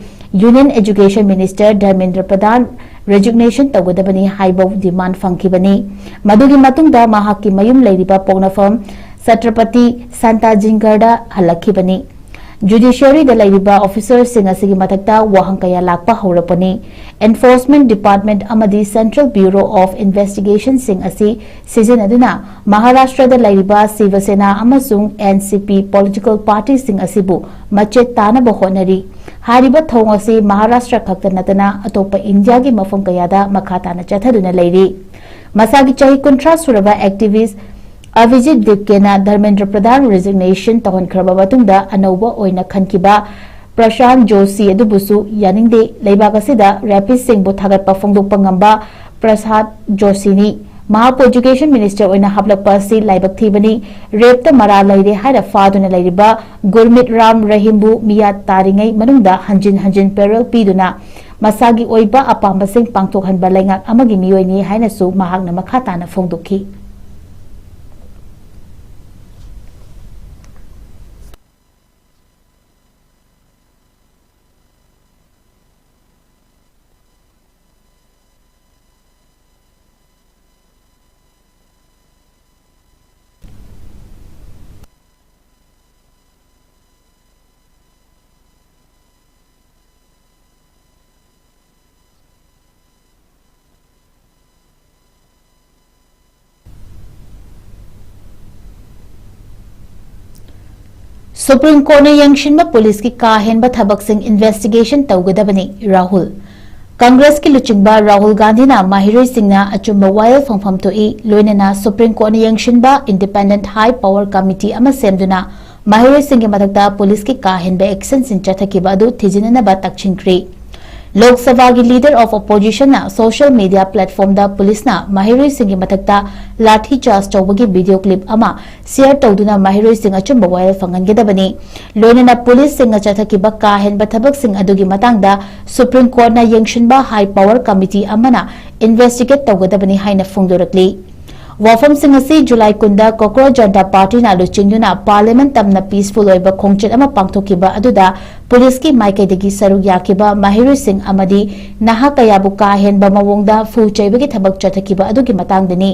Union Education Minister ꯙꯔꯃꯦꯟꯗ꯭ꯔ ꯄ꯭ꯔꯙꯥꯟ resignation ꯇꯧꯒꯗꯕꯅꯤ ꯍꯥꯏꯕ demand ꯐꯪꯈꯤꯕꯅꯤ꯫ ꯃꯗꯨꯒꯤ ꯃꯇꯨꯡꯗ ꯃꯍꯥꯛꯀꯤ ꯃꯌꯨꯝ ꯂꯩꯔꯤꯕ ꯄꯣꯛꯅꯐꯝ ꯁꯇ꯭ꯔꯄꯇꯤ ꯁꯟꯇꯥꯖꯤꯡꯒꯔꯗ ꯍꯜꯂꯛꯈꯤꯕꯅꯤ꯫ Judiciaryꯗ ꯂꯩꯔꯤꯕ officerꯁꯤꯡ ꯑꯁꯤꯒꯤ ꯃꯊꯛꯇ ꯋꯥꯍꯪ ꯀꯌꯥ ꯂꯥꯛꯄ ꯍꯧꯔꯛꯄꯅꯤ꯫ Enforcement Department ꯑꯃꯗꯤ Central Bureau of Investigationꯁꯤꯡ ꯑꯁꯤ ꯁꯤꯖꯤꯟꯅꯗꯨꯅ ꯃꯍꯥꯔꯥꯁꯇ꯭ꯔꯗ ꯂꯩꯔꯤꯕ ꯁꯤꯕ ꯁꯦꯅꯥ ꯑꯃꯁꯨꯡ NCP political partyꯁꯤꯡ ꯑꯁꯤꯕꯨ ꯃꯆꯦꯠ ꯇꯥꯅꯕ ꯍꯣꯠꯅꯔꯤ꯫ ꯍꯥꯏꯔꯤꯕ ꯊꯧꯑꯣꯡ ꯑꯁꯤ ꯃꯍꯥꯔꯥꯁꯇ꯭ꯔ ꯈꯛꯇ ꯅꯠꯇꯅ ꯑꯇꯣꯞꯄ ꯏꯟꯗꯤꯌꯥꯒꯤ ꯃꯐꯝ ꯀꯌꯥꯗ ꯃꯈꯥ ꯇꯥꯅ ꯆꯠꯊꯗꯨꯅ ꯂꯩꯔꯤ꯫ ꯃꯁꯥꯒꯤ ꯆꯍꯤ ꯀꯨꯟꯊ꯭ꯔꯥ ꯁꯨꯔꯕ activist ꯑꯚꯤꯖꯤꯠ ꯗꯤꯞꯀꯦꯅ ꯙꯔꯃꯦꯟꯗ꯭ꯔ ꯄ꯭ꯔꯙꯥꯟ resignation ꯇꯧꯍꯟꯈ꯭ꯔꯕ ꯃꯇꯨꯡꯗ ꯑꯅꯧꯕ ꯑꯣꯏꯅ ꯈꯟꯈꯤꯕ ꯄ꯭ꯔꯁꯥꯟ ꯖꯣꯁꯤ ꯑꯗꯨꯕꯨꯁꯨ ꯌꯥꯅꯤꯡꯗꯦ꯫ ꯂꯩꯕꯥꯛ ꯑꯁꯤꯗ rapistꯁꯤꯡꯕꯨ ꯊꯥꯒꯠꯄ ꯐꯣꯡꯗꯣꯛꯄ ꯉꯝꯕ ꯄ꯭ꯔꯁꯥꯟ ꯖꯣꯁꯤꯅꯤ꯫ ꯃꯍꯥꯛꯄꯨ Education Minister ꯑꯣꯏꯅ ꯍꯥꯞꯂꯛꯄ ꯑꯁꯤ ꯂꯥꯏꯕꯛ ꯊꯤꯕꯅꯤ꯫ Rapeꯇ ꯃꯔꯥꯜ ꯂꯩꯔꯦ ꯍꯥꯏꯅ ꯐꯥꯗꯨꯅ ꯂꯩꯔꯤꯕ ꯒꯨꯔꯃꯤꯠ ꯔꯥꯝ ꯔꯍꯤꯝꯕꯨ ꯃꯤꯌꯥꯠ ꯇꯥꯔꯤꯉꯩ ꯃꯅꯨꯡꯗ ꯍꯟꯖꯤꯟ ꯍꯟꯖꯤꯟ parole ꯄꯤꯗꯨꯅ ꯃꯁꯥꯒꯤ ꯑꯣꯏꯕ ꯑꯄꯥꯝꯕꯁꯤꯡ ꯄꯥꯡꯊꯣꯛꯍꯟꯕ ꯂꯩꯉꯥꯛ ꯑꯃꯒꯤ ꯃꯤꯑꯣꯏꯅꯤ ꯍꯥꯏꯅꯁꯨ ꯃꯍꯥꯛꯅ ꯃꯈꯥ ꯇꯥꯅ ꯐꯣꯡꯗꯣꯛꯈꯤ꯫ Supreme Courtꯅ ꯌꯦꯡꯁꯤꯟꯕ ꯄꯨꯂꯤꯁꯀꯤ ꯀꯥ ꯍꯦꯟꯕ ꯊꯕꯛꯁꯤꯡ investigation ꯇꯧꯒꯗꯕꯅꯤ, ꯔꯥꯍꯨꯜ꯫ ꯀꯪꯒ꯭ꯔꯦꯁꯀꯤ ꯂꯨꯆꯤꯡꯕ ꯔꯥꯍꯨꯜ ꯒꯥꯟꯙꯤꯅ ꯃꯍꯩꯔꯣꯏꯁꯤꯡꯅ ꯑꯆꯨꯝꯕ ꯋꯥꯌꯦꯜ ꯐꯪꯐꯝ ꯊꯣꯛꯏ, ꯂꯣꯏꯅꯅ Supreme Courtꯅ ꯌꯦꯡꯁꯤꯟꯕ Independent High Power Committee ꯑꯃ ꯁꯦꯝꯗꯨꯅ ꯃꯍꯩꯔꯣꯏꯁꯤꯡꯒꯤ ꯃꯊꯛꯇ ꯄꯨꯂꯤꯁꯀꯤ ꯀꯥ ꯍꯦꯟꯕ actionꯁꯤꯡ ꯆꯠꯊꯈꯤꯕ ꯑꯗꯨ ꯊꯤꯖꯤꯟꯅꯅꯕ ꯇꯛꯁꯤꯟꯈ꯭ꯔꯦ꯫ ꯂꯣꯛ ꯁꯚꯥꯒꯤ Leader of Oppositionꯅ social media platformꯗ ꯄꯨꯂꯤꯁꯅ ꯃꯍꯩꯔꯣꯏꯁꯤꯡꯒꯤ ꯃꯊꯛꯇ ꯂꯥꯊꯤ ꯆꯥꯔꯖ ꯇꯧꯕꯒꯤ video clip ꯑꯃ share ꯇꯧꯗꯨꯅ ꯃꯍꯩꯔꯣꯏꯁꯤꯡ ꯑꯆꯨꯝꯕ ꯋꯥꯌꯦꯜ ꯐꯪꯍꯟꯒꯗꯕꯅꯤ꯫ ꯂꯣꯏꯅꯅ ꯄꯨꯂꯤꯁꯁꯤꯡꯅ ꯆꯠꯊꯈꯤꯕ ꯀꯥ ꯍꯦꯟꯕ ꯊꯕꯛꯁꯤꯡ ꯑꯗꯨꯒꯤ ꯃꯇꯥꯡꯗ Supreme Courtꯅ ꯌꯦꯡꯁꯤꯟꯕ High Power Committee ꯑꯃꯅ investigate ꯇꯧꯒꯗꯕꯅꯤ ꯍꯥꯏꯅ ꯐꯣꯡꯗꯣꯔꯛꯂꯤ꯫ ꯋꯥꯐꯝꯁꯤꯡ ꯑꯁꯤ ꯖꯨꯂꯥꯏ ꯀꯨꯟꯗ ꯀꯣꯀ꯭ꯔꯣꯖ ꯖꯅꯇꯥ ꯄꯥꯔꯇꯤꯅ ꯂꯨꯆꯤꯡꯗꯨꯅ ꯄꯥꯔꯂꯤꯌꯥꯃꯦꯟꯠ ꯇꯝꯅ peaceful ꯑꯣꯏꯕ ꯈꯣꯡꯆꯠ ꯑꯃ ꯄꯥꯡꯊꯣꯛꯈꯤꯕ ꯑꯗꯨꯗ ꯄꯨꯂꯤꯁꯀꯤ ꯃꯥꯏꯀꯩꯗꯒꯤ ꯁꯔꯨꯛ ꯌꯥꯈꯤꯕ ꯃꯍꯩꯔꯣꯏꯁꯤꯡ ꯑꯃꯗꯤ ꯅꯍꯥ ꯀꯌꯥꯕꯨ ꯀꯥ ꯍꯦꯟꯕ ꯃꯑꯣꯡꯗ ꯐꯨ ꯆꯩꯕꯒꯤ ꯊꯕꯛ ꯆꯠꯊꯈꯤꯕ ꯑꯗꯨꯒꯤ ꯃꯇꯥꯡꯗꯅꯤ꯫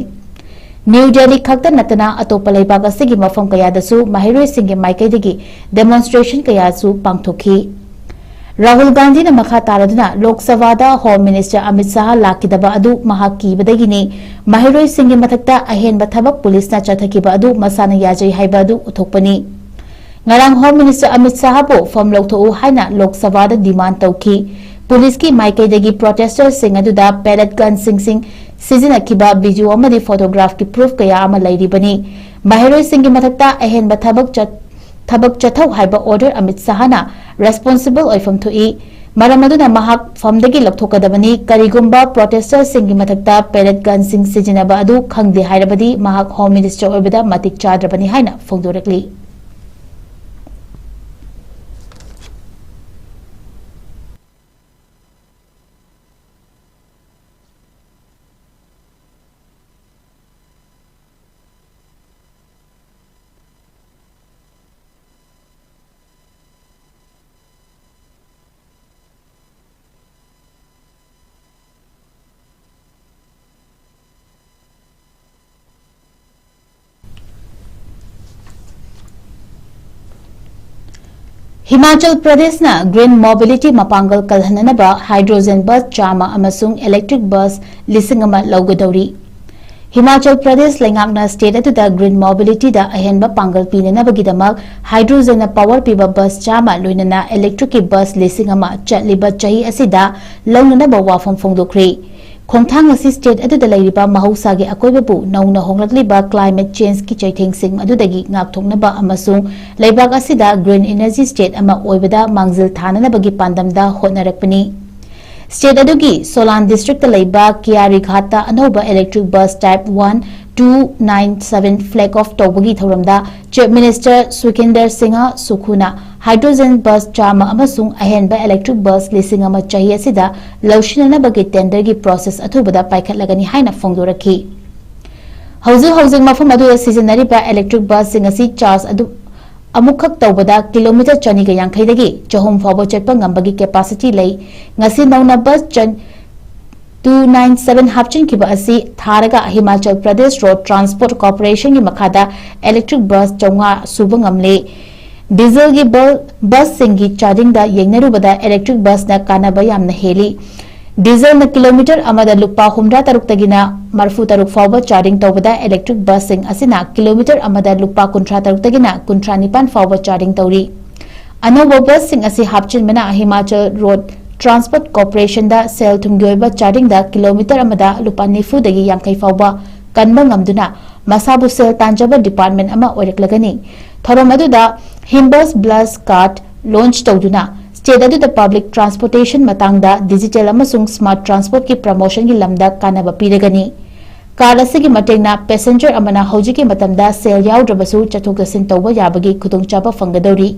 ꯅ꯭ꯌꯨ ꯗꯦꯜꯂꯤ ꯈꯛꯇ ꯅꯠꯇꯅ ꯑꯇꯣꯞꯄ ꯂꯩꯕꯥꯛ ꯑꯁꯤꯒꯤ ꯃꯐꯝ ꯀꯌꯥꯗꯁꯨ ꯃꯍꯩꯔꯣꯏꯁꯤꯡꯒꯤ ꯃꯥꯏꯀꯩꯗꯒꯤ demonstration ꯀꯌꯥꯁꯨ ꯄꯥꯡꯊꯣꯛꯈꯤ꯫ ꯔꯥꯍꯨꯜ ꯒꯥꯟꯙꯤꯅ ꯃꯈꯥ ꯇꯥꯔꯗꯨꯅ ꯂꯣꯛ ꯁꯚꯥꯗ Home Minister ꯑꯃꯤꯠ ꯁꯥꯍ ꯂꯥꯛꯈꯤꯗꯕ ꯑꯗꯨ ꯃꯍꯥꯛ ꯀꯤꯕꯗꯒꯤꯅꯤ, ꯃꯍꯩꯔꯣꯏꯁꯤꯡꯒꯤ ꯃꯊꯛꯇ ꯑꯍꯦꯟꯕ ꯊꯕꯛ ꯄꯨꯂꯤꯁꯅ ꯆꯠꯊꯈꯤꯕ ꯑꯗꯨ ꯃꯁꯥꯅ ꯌꯥꯖꯩ ꯍꯥꯏꯕ ꯑꯗꯨ ꯎꯊꯣꯛꯄꯅꯤ꯫ ꯉꯔꯥꯡ Home Minister ꯑꯃꯤꯠ ꯁꯥꯍꯕꯨ ꯐꯝ ꯂꯧꯊꯣꯛꯎ ꯍꯥꯏꯅ ꯂꯣꯛ ꯁꯚꯥꯗ demand ꯇꯧꯈꯤ꯫ ꯄꯨꯂꯤꯁꯀꯤ ꯃꯥꯏꯀꯩꯗꯒꯤ protesterꯁꯤꯡ ꯑꯗꯨꯗ pellet gunꯁꯤꯡ ꯁꯤꯖꯤꯟꯅꯈꯤꯕ video ꯑꯃꯗꯤ photographꯀꯤ proof ꯀꯌꯥ ꯑꯃ ꯂꯩꯔꯤꯕꯅꯤ꯫ ꯃꯍꯩꯔꯣꯏꯁꯤꯡꯒꯤ ꯃꯊꯛꯇ ꯑꯍꯦꯟꯕ ꯊꯕꯛ ꯆꯠ-, ꯊꯕꯛ ꯆꯠꯊꯧ ꯍꯥꯏꯕ order ꯑꯃꯤꯠ ꯁꯥꯍꯅ responsible ꯑꯣꯏꯐꯝ ꯊꯣꯛꯏ꯫ ꯃꯔꯝ ꯑꯗꯨꯅ ꯃꯍꯥꯛ ꯐꯝꯗꯒꯤ ꯂꯧꯊꯣꯛꯀꯗꯕꯅꯤ꯫ ꯀꯔꯤꯒꯨꯝꯕ protesterꯁꯤꯡꯒꯤ ꯃꯊꯛꯇ pellet gunꯁꯤꯡ ꯁꯤꯖꯤꯟꯅꯕ ꯑꯗꯨ ꯈꯪꯗꯦ ꯍꯥꯏꯔꯕꯗꯤ ꯃꯍꯥꯛ Home Minister ꯑꯣꯏꯕꯗ ꯃꯇꯤꯛ ꯆꯥꯗ꯭ꯔꯕꯅꯤ ꯍꯥꯏꯅ ꯐꯣꯡꯗꯣꯔꯛꯂꯤ꯫ ꯍꯤꯃꯥꯆꯜ ꯄ꯭ꯔꯗꯦꯁꯅ green mobility ꯃꯄꯥꯡꯒꯜ ꯀꯜꯍꯟꯅꯅꯕ hydrogen bus ꯆꯥꯝꯃ ꯑꯃꯁꯨꯡ electric bus ꯂꯤꯁꯤꯡ ꯑꯃ ꯂꯧꯒꯗꯧꯔꯤ꯫ ꯍꯤꯃꯥꯆꯜ ꯄ꯭ꯔꯗꯦꯁ ꯂꯩꯉꯥꯛꯅ state ꯑꯗꯨꯗ green mobilityꯗ ꯑꯍꯦꯟꯕ ꯄꯥꯡꯒꯜ ꯄꯤꯅꯅꯕꯒꯤꯗꯃꯛ hydrogenꯅ power ꯄꯤꯕ bus ꯆꯥꯝꯃ ꯂꯣꯏꯅꯅ electricꯀꯤ bus ꯂꯤꯁꯤꯡ ꯑꯃ ꯆꯠꯂꯤꯕ ꯆꯍꯤ ꯑꯁꯤꯗ ꯂꯧꯅꯅꯕ ꯋꯥꯐꯝ ꯐꯣꯡꯗꯣꯛꯈ꯭ꯔꯦ꯫ ꯈꯣꯡꯊꯥꯡ ꯑꯁꯤ state ꯑꯗꯨꯗ ꯂꯩꯔꯤꯕ ꯃꯍꯧꯁꯥꯒꯤ ꯑꯀꯣꯏꯕꯕꯨ ꯅꯧꯅ ꯍꯣꯡꯂꯛꯂꯤꯕ climate changeꯀꯤ ꯆꯩꯊꯦꯡꯁꯤꯡ ꯑꯗꯨꯗꯒꯤ ꯉꯥꯛꯊꯣꯛꯅꯕ ꯑꯃꯁꯨꯡ ꯂꯩꯕꯥꯛ ꯑꯁꯤꯗ green energy state ꯑꯃ ꯑꯣꯏꯕꯗ ꯃꯥꯡꯖꯤꯜ ꯊꯥꯅꯅꯕꯒꯤ ꯄꯥꯟꯗꯝꯗ ꯍꯣꯠꯅꯔꯛꯄꯅꯤ꯫ State ꯑꯗꯨꯒꯤ Solan districtꯇ ꯂꯩꯕ ꯀꯤꯌꯥꯔꯤꯘꯥꯠꯇ ꯑꯅꯧꯕ electric bus type one, two nine seven flag off ꯇꯧꯕꯒꯤ ꯊꯧꯔꯝꯗ Chief Minister ꯁꯨꯈꯤꯟꯗꯔ Singh ꯁꯨꯈꯨꯅ hydrogen bus ꯆꯥꯝꯃ ꯑꯃꯁꯨꯡ ꯑꯍꯦꯟꯕ electric bus ꯂꯤꯁꯤꯡ ꯑꯃ ꯆꯍꯤ ꯑꯁꯤꯗ ꯂꯧꯁꯤꯟꯅꯅꯕꯒꯤ tenderꯒꯤ process ꯑꯊꯨꯕꯗ ꯄꯥꯏꯈꯠꯂꯒꯅꯤ ꯍꯥꯏꯅ ꯐꯣꯡꯗꯣꯔꯛꯈꯤ꯫ ꯍꯧꯖꯤꯛ ꯍꯧꯖꯤꯛ ꯃꯐꯝ ꯑꯗꯨꯗ ꯁꯤꯖꯤꯟꯅꯔꯤꯕ electric busꯁꯤꯡ ꯑꯁꯤ charge ꯑꯗꯨ ꯑꯃꯨꯛꯈꯛ ꯇꯧꯕꯗ kilometre ꯆꯅꯤꯒ ꯌꯥꯡꯈꯩꯗꯒꯤ ꯆꯍꯨꯝ ꯐꯥꯎꯕ ꯆꯠꯄ ꯉꯝꯕꯒꯤ capacity ꯂꯩ꯫ ꯉꯁꯤ ꯅꯧꯅ bus ꯆꯟ-, ꯇꯨ ꯅꯥꯏꯟ ꯁꯚꯦꯟ ꯍꯥꯞꯆꯤꯟꯈꯤꯕ ꯑꯁꯤ ꯊꯥꯔꯒ ꯍꯤꯃꯥꯆꯜ ꯄ꯭ꯔꯗꯦꯁ ꯔꯣꯗ ꯇ꯭ꯔꯥꯟꯁꯄꯣꯔꯠ ꯀꯣꯔꯄꯣꯔꯦꯁꯟꯒꯤ ꯃꯈꯥꯗ ꯏꯂꯦꯛꯇ꯭ꯔꯤꯛ ꯕꯁ ꯆꯥꯝꯃꯉꯥ ꯁꯨꯕ ꯉꯝꯂꯦ꯫ ꯗꯤꯖꯜꯒꯤ ꯕꯜ-, ꯕꯁꯁꯤꯡꯒꯤ ꯆꯥꯗꯤꯡꯗ ꯌꯦꯡꯅꯔꯨꯕꯗ ꯏꯂꯦꯛꯇ꯭ꯔꯤꯛ ꯕꯁꯅ ꯀꯥꯟꯅꯕ ꯌꯥꯝꯅ ꯍꯦꯜꯂꯤ꯫ ꯗꯤꯖꯜꯅ ꯀꯤꯂꯣꯃꯤꯇꯔ ꯑꯃꯗ ꯂꯨꯄꯥ ꯍꯨꯝꯗ꯭ꯔꯥ ꯇꯔꯨꯛꯇꯒꯤꯅ ꯃꯔꯤꯐꯨ ꯇꯔꯨꯛ ꯐꯥꯎꯕ ꯆꯥꯗꯤꯡ ꯇꯧꯕꯗ ꯏꯂꯦꯛꯇ꯭ꯔꯤꯛ ꯕꯁꯁꯤꯡ ꯑꯁꯤꯅ ꯀꯤꯂꯣꯃꯤꯇꯔ ꯑꯃꯗ ꯂꯨꯄꯥ ꯀꯨꯟꯊ꯭ꯔꯥ ꯇꯔꯨꯛꯇꯒꯤꯅ ꯀꯨꯟꯊ꯭ꯔꯥ ꯅꯤꯄꯥꯟ ꯐꯥꯎꯕ ꯆꯥꯗꯤꯡ ꯇꯧꯔꯤ꯫ ꯑꯅꯧꯕ ꯕꯁꯁꯤꯡ ꯑꯁꯤ ꯍꯥꯞꯆꯤꯟꯕꯅ ꯍꯤꯃꯥꯆꯜ ꯔꯣꯗ ꯇ꯭ꯔꯥꯟꯁꯄꯣꯔꯠ ꯀꯣꯔꯄꯣꯔꯦꯁꯟꯗ ꯁꯦꯜ ꯊꯨꯝꯒꯤ ꯑꯣꯏꯕ ꯆꯥꯗꯤꯡꯗ ꯀꯤꯂꯣꯃꯤꯇꯔ ꯑꯃꯗ ꯂꯨꯄꯥ ꯅꯤꯐꯨꯗꯒꯤ ꯌꯥꯡꯈꯩ ꯐꯥꯎꯕ ꯀꯟꯕ ꯉꯝꯗꯨꯅ ꯃꯁꯥꯕꯨ ꯁꯦꯜ ꯇꯥꯟꯖꯕ ꯗꯤꯄꯥꯔꯠꯃꯦꯟꯠ ꯑꯃ ꯑꯣꯏꯔꯛꯂꯒꯅꯤ꯫ ꯊꯧꯔꯝ ꯑꯗꯨꯗ ꯍꯤꯝꯕꯁ ꯕ꯭ꯂꯁ ꯀꯥꯔꯗ ꯂꯣꯟꯆ ꯇꯧꯗꯨꯅ ꯁ꯭ꯇꯦꯠ ꯑꯗꯨꯗ ꯄꯕ꯭ꯂꯤꯛ ꯇ꯭ꯔꯥꯟꯁꯄꯣꯔꯇꯦꯁꯟ ꯃꯇꯥꯡꯗ ꯗꯤꯖꯤꯇꯦꯜ ꯑꯃꯁꯨꯡ ꯁ꯭ꯃꯥꯔꯠ ꯇ꯭ꯔꯥꯟꯁꯄꯣꯔꯠꯀꯤ ꯄ꯭ꯔꯃꯣꯁꯟꯒꯤ ꯂꯝꯗ ꯀꯥꯟꯅꯕ ꯄꯤꯔꯒꯅꯤ꯫ ꯀꯥꯔꯗ ꯑꯁꯤꯒꯤ ꯃꯇꯦꯡꯅ ꯄꯦꯁꯦꯟꯖꯔ ꯑꯃꯅ ꯍꯧꯖꯤꯛꯀꯤ ꯃꯇꯝꯗ ꯁꯦꯜ ꯌꯥꯎꯗ꯭ꯔꯕꯁꯨ ꯆꯠꯊꯣꯛ ꯆꯠꯁꯤꯟ ꯇꯧꯕ ꯌꯥꯕꯒꯤ ꯈꯨꯗꯣꯡꯆꯥꯕ ꯐꯪꯒꯗꯧꯔꯤ꯫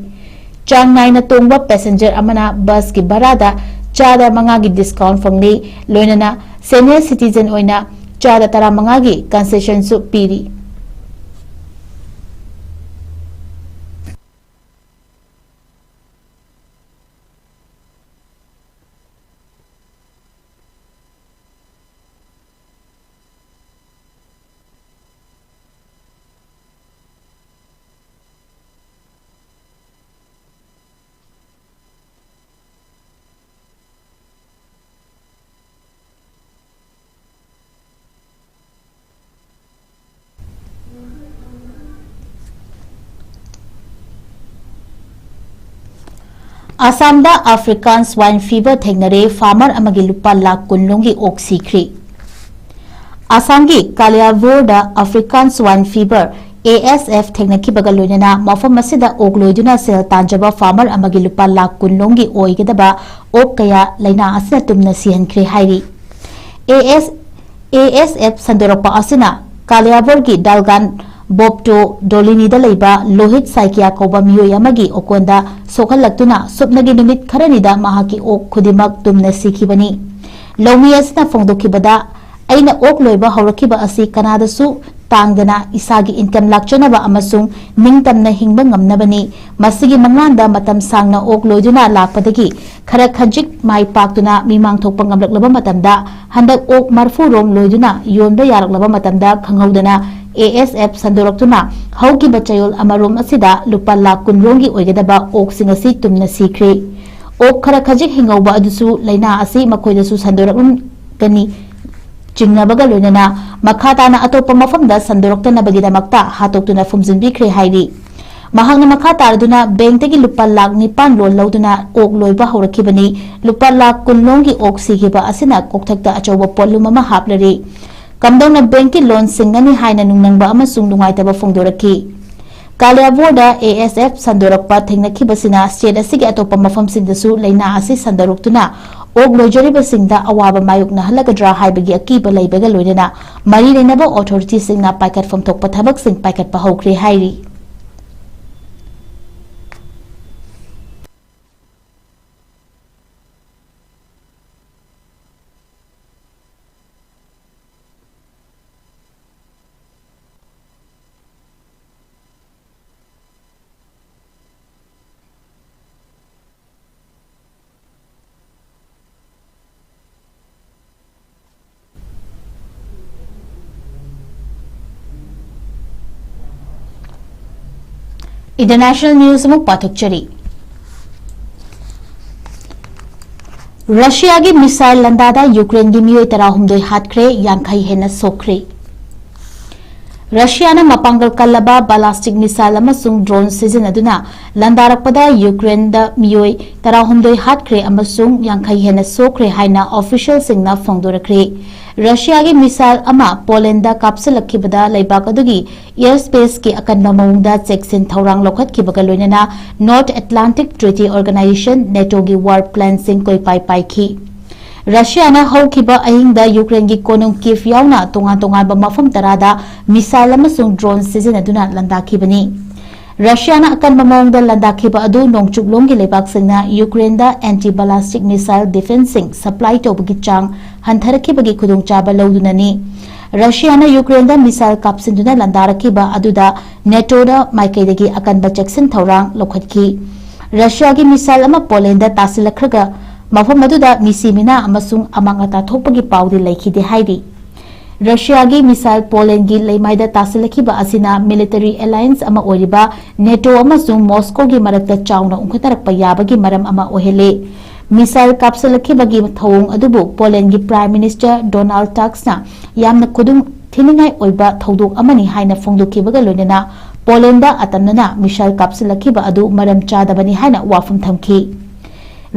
ꯆꯥꯡ ꯅꯥꯏꯅ ꯇꯣꯡꯕ ꯄꯦꯁꯦꯟꯖꯔ ꯑꯃꯅ ꯕꯁꯀꯤ ꯚꯔꯥꯗ ꯆꯥꯗ ꯃꯉꯥꯒꯤ ꯗꯤꯁꯀꯥꯎꯟꯠ ꯐꯪꯂꯤ, ꯂꯣꯏꯅꯅ ꯁꯦꯅꯤꯌꯔ ꯁꯤꯇꯤꯖꯦꯟ ꯑꯣꯏꯅ ꯆꯥꯗ ꯇꯔꯥꯃꯉꯥꯒꯤ ꯀꯟꯁꯦꯁꯟꯁꯨ ꯄꯤꯔꯤ꯫ ꯑꯁꯥꯝꯗ ꯑꯐ꯭ꯔꯤꯀꯥꯟ ꯁ꯭ꯋꯥꯏꯟ ꯐꯤꯚꯔ ꯊꯦꯡꯅꯔꯦ, ꯐꯥꯔꯃꯔ ꯑꯃꯒꯤ ꯂꯨꯄꯥ ꯂꯥꯈ ꯀꯨꯟ ꯂꯣꯝꯒꯤ ꯑꯣꯛ ꯁꯤꯈ꯭ꯔꯦ꯫ ꯑꯁꯥꯝꯒꯤ ꯀꯥꯂꯤꯌꯥꯕꯣꯔꯗ ꯑꯐ꯭ꯔꯤꯀꯥꯟ ꯁ꯭ꯋꯥꯏꯟ ꯐꯤꯚꯔ, ASF, ꯊꯦꯡꯅꯈꯤꯕꯒ ꯂꯣꯏꯅꯅ ꯃꯐꯝ ꯑꯁꯤꯗ ꯑꯣꯛ ꯂꯣꯏꯗꯨꯅ ꯁꯦꯜ ꯇꯥꯟꯖꯕ ꯐꯥꯔꯃꯔ ꯑꯃꯒꯤ ꯂꯨꯄꯥ ꯂꯥꯈ ꯀꯨꯟ ꯂꯣꯝꯒꯤ ꯑꯣꯏꯒꯗꯕ ꯑꯣꯛ ꯀꯌꯥ ꯂꯥꯏꯅꯥ ꯑꯁꯤꯅ ꯇꯨꯝꯅ ꯁꯤꯍꯟꯈ꯭ꯔꯦ ꯍꯥꯏꯔꯤ꯫ AS, ASF ꯁꯟꯗꯣꯔꯛꯄ ꯑꯁꯤꯅ ꯀꯥꯂꯤꯌꯥꯕꯣꯔꯒꯤ ꯗꯥꯜꯒꯥꯟ ꯕꯣꯞꯇꯣ ꯗꯣꯂꯤꯅꯤꯗ ꯂꯩꯕ ꯂꯣꯍꯤꯠ ꯁꯥꯏꯀꯤꯌꯥ ꯀꯧꯕ ꯃꯤꯑꯣꯏ ꯑꯃꯒꯤ ꯑꯣꯀꯣꯟꯗ ꯁꯣꯛꯍꯜꯂꯛꯇꯨꯅ ꯁꯨꯞꯅꯒꯤ ꯅꯨꯃꯤꯠ ꯈꯔꯅꯤꯗ ꯃꯍꯥꯛꯀꯤ ꯑꯣꯛ ꯈꯨꯗꯤꯡꯃꯛ ꯇꯨꯝꯅ ꯁꯤꯈꯤꯕꯅꯤ꯫ ꯂꯧꯃꯤ ꯑꯁꯤꯅ ꯐꯣꯡꯗꯣꯛꯈꯤꯕꯗ, "ꯑꯩꯅ ꯑꯣꯛ ꯂꯣꯏꯕ ꯍꯧꯔꯛꯈꯤꯕ ꯑꯁꯤ ꯀꯅꯥꯗꯁꯨ ꯇꯥꯡꯗꯅ ꯏꯁꯥꯒꯤ income ꯂꯥꯛꯆꯅꯕ ꯑꯃꯁꯨꯡ ꯅꯤꯡꯇꯝꯅ ꯍꯤꯡꯕ ꯉꯝꯅꯕꯅꯤ꯫ ꯃꯁꯤꯒꯤ ꯃꯪꯂꯥꯟꯗ ꯃꯇꯝ ꯁꯥꯡꯅ ꯑꯣꯛ ꯂꯣꯏꯗꯨꯅ ꯂꯥꯛꯄꯗꯒꯤ ꯈꯔ ꯈꯖꯤꯛ ꯃꯥꯏ ꯄꯥꯛꯇꯨꯅ ꯃꯤꯃꯥꯡ ꯊꯣꯛꯄ ꯉꯝꯂꯛꯂꯕ ꯃꯇꯝꯗ, ꯍꯟꯗꯛ ꯑꯣꯛ ꯃꯔꯐꯨ ꯔꯣꯝ ꯂꯣꯏꯗꯨꯅ ꯌꯣꯟꯕ ꯌꯥꯔꯛꯂꯕ ꯃꯇꯝꯗ, ꯈꯪꯍꯧꯗꯅ A S F ꯁꯟꯗꯣꯔꯛꯇꯨꯅ ꯍꯧꯈꯤꯕ ꯆꯌꯣꯜ ꯑꯃꯔꯣꯝ ꯑꯁꯤꯗ ꯂꯨꯄꯥ ꯂꯥꯈ ꯀꯨꯟ ꯔꯣꯝꯒꯤ ꯑꯣꯏꯒꯗꯕ ꯑꯣꯛꯁꯤꯡ ꯑꯁꯤ ꯇꯨꯝꯅ ꯁꯤꯈ꯭ꯔꯦ꯫ ꯑꯣꯛ ꯈꯔ ꯈꯖꯤꯛ ꯍꯤꯡꯍꯧꯕ ꯑꯗꯨꯁꯨ ꯂꯥꯏꯅꯥ ꯑꯁꯤ ꯃꯈꯣꯏꯗꯁꯨ ꯁꯟꯗꯣꯔꯛꯂꯝꯒꯅꯤ ꯆꯤꯡꯅꯕꯒ ꯂꯣꯏꯅꯅ ꯃꯈꯥ ꯇꯥꯅ ꯑꯇꯣꯞꯄ ꯃꯐꯝꯗ ꯁꯟꯗꯣꯔꯛꯇꯅꯕꯒꯤꯗꯃꯛꯇ ꯍꯥꯠꯇꯣꯛꯇꯨꯅ ꯐꯨꯝꯖꯤꯟꯕꯤꯈ꯭ꯔꯦ ꯍꯥꯏꯔꯤ꯫ ꯃꯍꯥꯛꯅ ꯃꯈꯥ ꯇꯥꯔꯗꯨꯅ ꯕꯦꯡꯛꯇꯒꯤ ꯂꯨꯄꯥ ꯂꯥꯈ ꯅꯤꯄꯥꯟ ꯂꯣꯟ ꯂꯧꯗꯨꯅ ꯑꯣꯛ ꯂꯣꯏꯕ ꯍꯧꯔꯛꯈꯤꯕꯅꯤ꯫ ꯂꯨꯄꯥ ꯂꯥꯈ ꯀꯨꯟ ꯂꯣꯝꯒꯤ ꯑꯣꯛ ꯁꯤꯈꯤꯕ ꯑꯁꯤꯅ ꯀꯣꯛꯊꯛꯇ ꯑꯆꯧꯕ ꯄꯣꯠꯂꯨꯝ ꯑꯃ ꯍꯥꯞꯂꯔꯤ꯫ ꯀꯝꯗꯧꯅ ꯕꯦꯡꯛꯀꯤ ꯂꯣꯟ ꯁꯤꯡꯒꯅꯤ ꯍꯥꯏꯅ ꯅꯨꯡꯅꯪꯕ ꯑꯃꯁꯨꯡ ꯅꯨꯡꯉꯥꯏꯇꯕ ꯐꯣꯡꯗꯣꯔꯛꯈꯤ꯫ ꯀꯥꯂꯤꯌꯥꯕꯣꯔꯗ A S F ꯁꯟꯗꯣꯔꯛꯄ ꯊꯦꯡꯅꯈꯤꯕꯁꯤꯅ state ꯑꯁꯤꯒꯤ ꯑꯇꯣꯞꯄ ꯃꯐꯝꯁꯤꯡꯗꯁꯨ ꯂꯥꯏꯅꯥ ꯑꯁꯤ ꯁꯟꯗꯣꯔꯛꯇꯨꯅ ꯑꯣꯛ ꯂꯣꯏꯖꯔꯤꯕꯁꯤꯡꯗ ꯑꯋꯥꯕ ꯃꯥꯌꯣꯛꯅꯍꯜꯂꯒꯗ꯭ꯔꯥ ꯍꯥꯏꯕꯒꯤ ꯑꯀꯤꯕ ꯂꯩꯕꯒ ꯂꯣꯏꯅꯅ ꯃꯔꯤ ꯂꯩꯅꯕ authorityꯁꯤꯡꯅ ꯄꯥꯏꯈꯠꯐꯝ ꯊꯣꯛꯄ ꯊꯕꯛꯁꯤꯡ ꯄꯥꯏꯈꯠꯄ ꯍꯧꯈ꯭ꯔꯦ ꯍꯥꯏꯔꯤ꯫ International news ꯑꯃꯨꯛ ꯄꯥꯊꯣꯛꯆꯔꯤ꯫ ꯔꯁꯤꯌꯥꯒꯤ missile ꯂꯥꯟꯗꯥꯗ ꯌꯨꯀ꯭ꯔꯦꯟꯒꯤ ꯃꯤꯑꯣꯏ ꯇꯔꯥꯍꯨꯝꯗꯣꯏ ꯍꯥꯠꯈ꯭ꯔꯦ, ꯌꯥꯡꯈꯩ ꯍꯦꯟꯅ ꯁꯣꯛꯈ꯭ꯔꯦ꯫ ꯔꯁꯤꯌꯥꯅ ꯃꯄꯥꯡꯒꯜ ꯀꯜꯂꯕ ballistic missile ꯑꯃꯁꯨꯡ drone ꯁꯤꯖꯤꯟꯅꯗꯨꯅ ꯂꯥꯟꯗꯥꯔꯛꯄꯗ ꯌꯨꯀ꯭ꯔꯦꯟꯗ ꯃꯤꯑꯣꯏ ꯇꯔꯥꯍꯨꯝꯗꯣꯏ ꯍꯥꯠꯈ꯭ꯔꯦ ꯑꯃꯁꯨꯡ ꯌꯥꯡꯈꯩ ꯍꯦꯟꯅ ꯁꯣꯛꯈ꯭ꯔꯦ ꯍꯥꯏꯅ officialꯁꯤꯡꯅ ꯐꯣꯡꯗꯣꯔꯛꯈ꯭ꯔꯦ꯫ ꯔꯁꯤꯌꯥꯒꯤ missile ꯑꯃ ꯄꯣꯂꯦꯟꯗ ꯀꯥꯞꯁꯤꯜꯂꯛꯈꯤꯕꯗ ꯂꯩꯕꯥꯛ ꯑꯗꯨꯒꯤ airspaceꯀꯤ ꯑꯀꯟꯕ ꯃꯑꯣꯡꯗ ꯆꯦꯛꯁꯤꯟ ꯊꯧꯔꯥꯡ ꯂꯧꯈꯠꯈꯤꯕꯒ ꯂꯣꯏꯅꯅ North Atlantic Treaty Organization, NATOꯒꯤ war planꯁꯤꯡ ꯀꯣꯏꯄꯥꯏ ꯄꯥꯏꯈꯤ꯫ ꯔꯁꯤꯌꯥꯅ ꯍꯧꯈꯤꯕ ꯑꯍꯤꯡꯗ ꯌꯨꯀ꯭ꯔꯦꯟꯒꯤ ꯀꯣꯅꯨꯡ ꯀꯤꯚ ꯌꯥꯎꯅ ꯇꯣꯉꯥꯟ ꯇꯣꯉꯥꯟꯕ ꯃꯐꯝ ꯇꯔꯥꯗ missile ꯑꯃꯁꯨꯡ drone ꯁꯤꯖꯤꯟꯅꯗꯨꯅ ꯂꯥꯟꯗꯥꯈꯤꯕꯅꯤ꯫ ꯔꯁꯤꯌꯥꯅ ꯑꯀꯟꯕ ꯃꯑꯣꯡꯗ ꯂꯥꯟꯗꯥꯈꯤꯕ ꯑꯗꯨ ꯅꯣꯡꯆꯨꯞꯂꯣꯝꯒꯤ ꯂꯩꯕꯥꯛꯁꯤꯡꯅ ꯌꯨꯀ꯭ꯔꯦꯟꯗ anti ballistic missile defenceꯁꯤꯡ supply ꯇꯧꯕꯒꯤ ꯆꯥꯡ ꯍꯟꯊꯔꯛꯈꯤꯕꯒꯤ ꯈꯨꯗꯣꯡꯆꯥꯕ ꯂꯧꯗꯨꯅꯅꯤ꯫ ꯔꯁꯤꯌꯥꯅ ꯌꯨꯀ꯭ꯔꯦꯟꯗ ꯃꯤꯁꯥꯏꯜ ꯀꯥꯞꯁꯤꯟꯗꯨꯅ ꯂꯥꯟꯗꯥꯔꯛꯈꯤꯕ ꯑꯗꯨꯗ ꯅꯦꯇꯣꯅ ꯃꯥꯏꯀꯩꯗꯒꯤ ꯑꯀꯟꯕ ꯆꯦꯛꯁꯤꯟ ꯊꯧꯔꯥꯡ ꯂꯧꯈꯠꯈꯤ꯫ ꯔꯁꯤꯌꯥꯒꯤ ꯃꯤꯁꯥꯏꯜ ꯑꯃ ꯄꯣꯂꯦꯟꯗ ꯇꯥꯁꯤꯜꯂꯛꯈ꯭ꯔꯒ ꯃꯐꯝ ꯑꯗꯨꯗ ꯃꯤꯁꯤ ꯃꯤꯅꯥ ꯑꯃꯁꯨꯡ ꯑꯃꯥꯡ ꯑꯇꯥ ꯊꯣꯛꯄꯒꯤ ꯄꯥꯎꯗꯤ ꯂꯩꯈꯤꯗꯦ ꯍꯥꯏꯔꯤ꯫ ꯔꯁꯤꯌꯥꯒꯤ ꯃꯤꯁꯥꯏꯜ ꯄꯣꯂꯦꯟꯒꯤ ꯂꯩꯃꯥꯏꯗ ꯇꯥꯁꯤꯜꯂꯛꯈꯤꯕ ꯑꯁꯤꯅ ꯃꯤꯂꯤꯇꯔꯤ ꯑꯦꯂꯥꯌꯟꯁ ꯑꯃ ꯑꯣꯏꯔꯤꯕ ꯅꯦꯇꯣ ꯑꯃꯁꯨꯡ ꯃꯣꯁꯀꯣꯒꯤ ꯃꯔꯛꯇ ꯆꯥꯎꯅ ꯎꯪꯈꯠꯅꯔꯛꯄ ꯌꯥꯕꯒꯤ ꯃꯔꯝ ꯑꯃ ꯑꯣꯏꯍꯜꯂꯤ꯫ ꯃꯤꯁꯥꯏꯜ ꯀꯥꯞꯁꯤꯜꯂꯛꯈꯤꯕꯒꯤ ꯊꯧꯑꯣꯡ ꯑꯗꯨꯕꯨ ꯄꯣꯂꯦꯟꯒꯤ ꯄ꯭ꯔꯥꯏꯝ ꯃꯤꯅꯤꯁꯇꯔ ꯗꯣꯅꯥꯜꯗ ꯇꯛꯁꯅ ꯌꯥꯝꯅ ꯈꯨꯗꯨꯡ ꯊꯤꯅꯤꯡꯉꯥꯏ ꯑꯣꯏꯕ ꯊꯧꯗꯣꯛ ꯑꯃꯅꯤ ꯍꯥꯏꯅ ꯐꯣꯡꯗꯣꯛꯈꯤꯕꯒ ꯂꯣꯏꯅꯅ ꯄꯣꯂꯦꯟꯗ ꯑꯇꯝꯅꯅ ꯃꯤꯁꯥꯏꯜ ꯀꯥꯞꯁꯤꯜꯂꯛꯈꯤꯕ ꯑꯗꯨ ꯃꯔꯝ ꯆꯥꯗꯕꯅꯤ ꯍꯥꯏꯅ ꯋꯥꯐꯝ ꯊꯝꯈꯤ꯫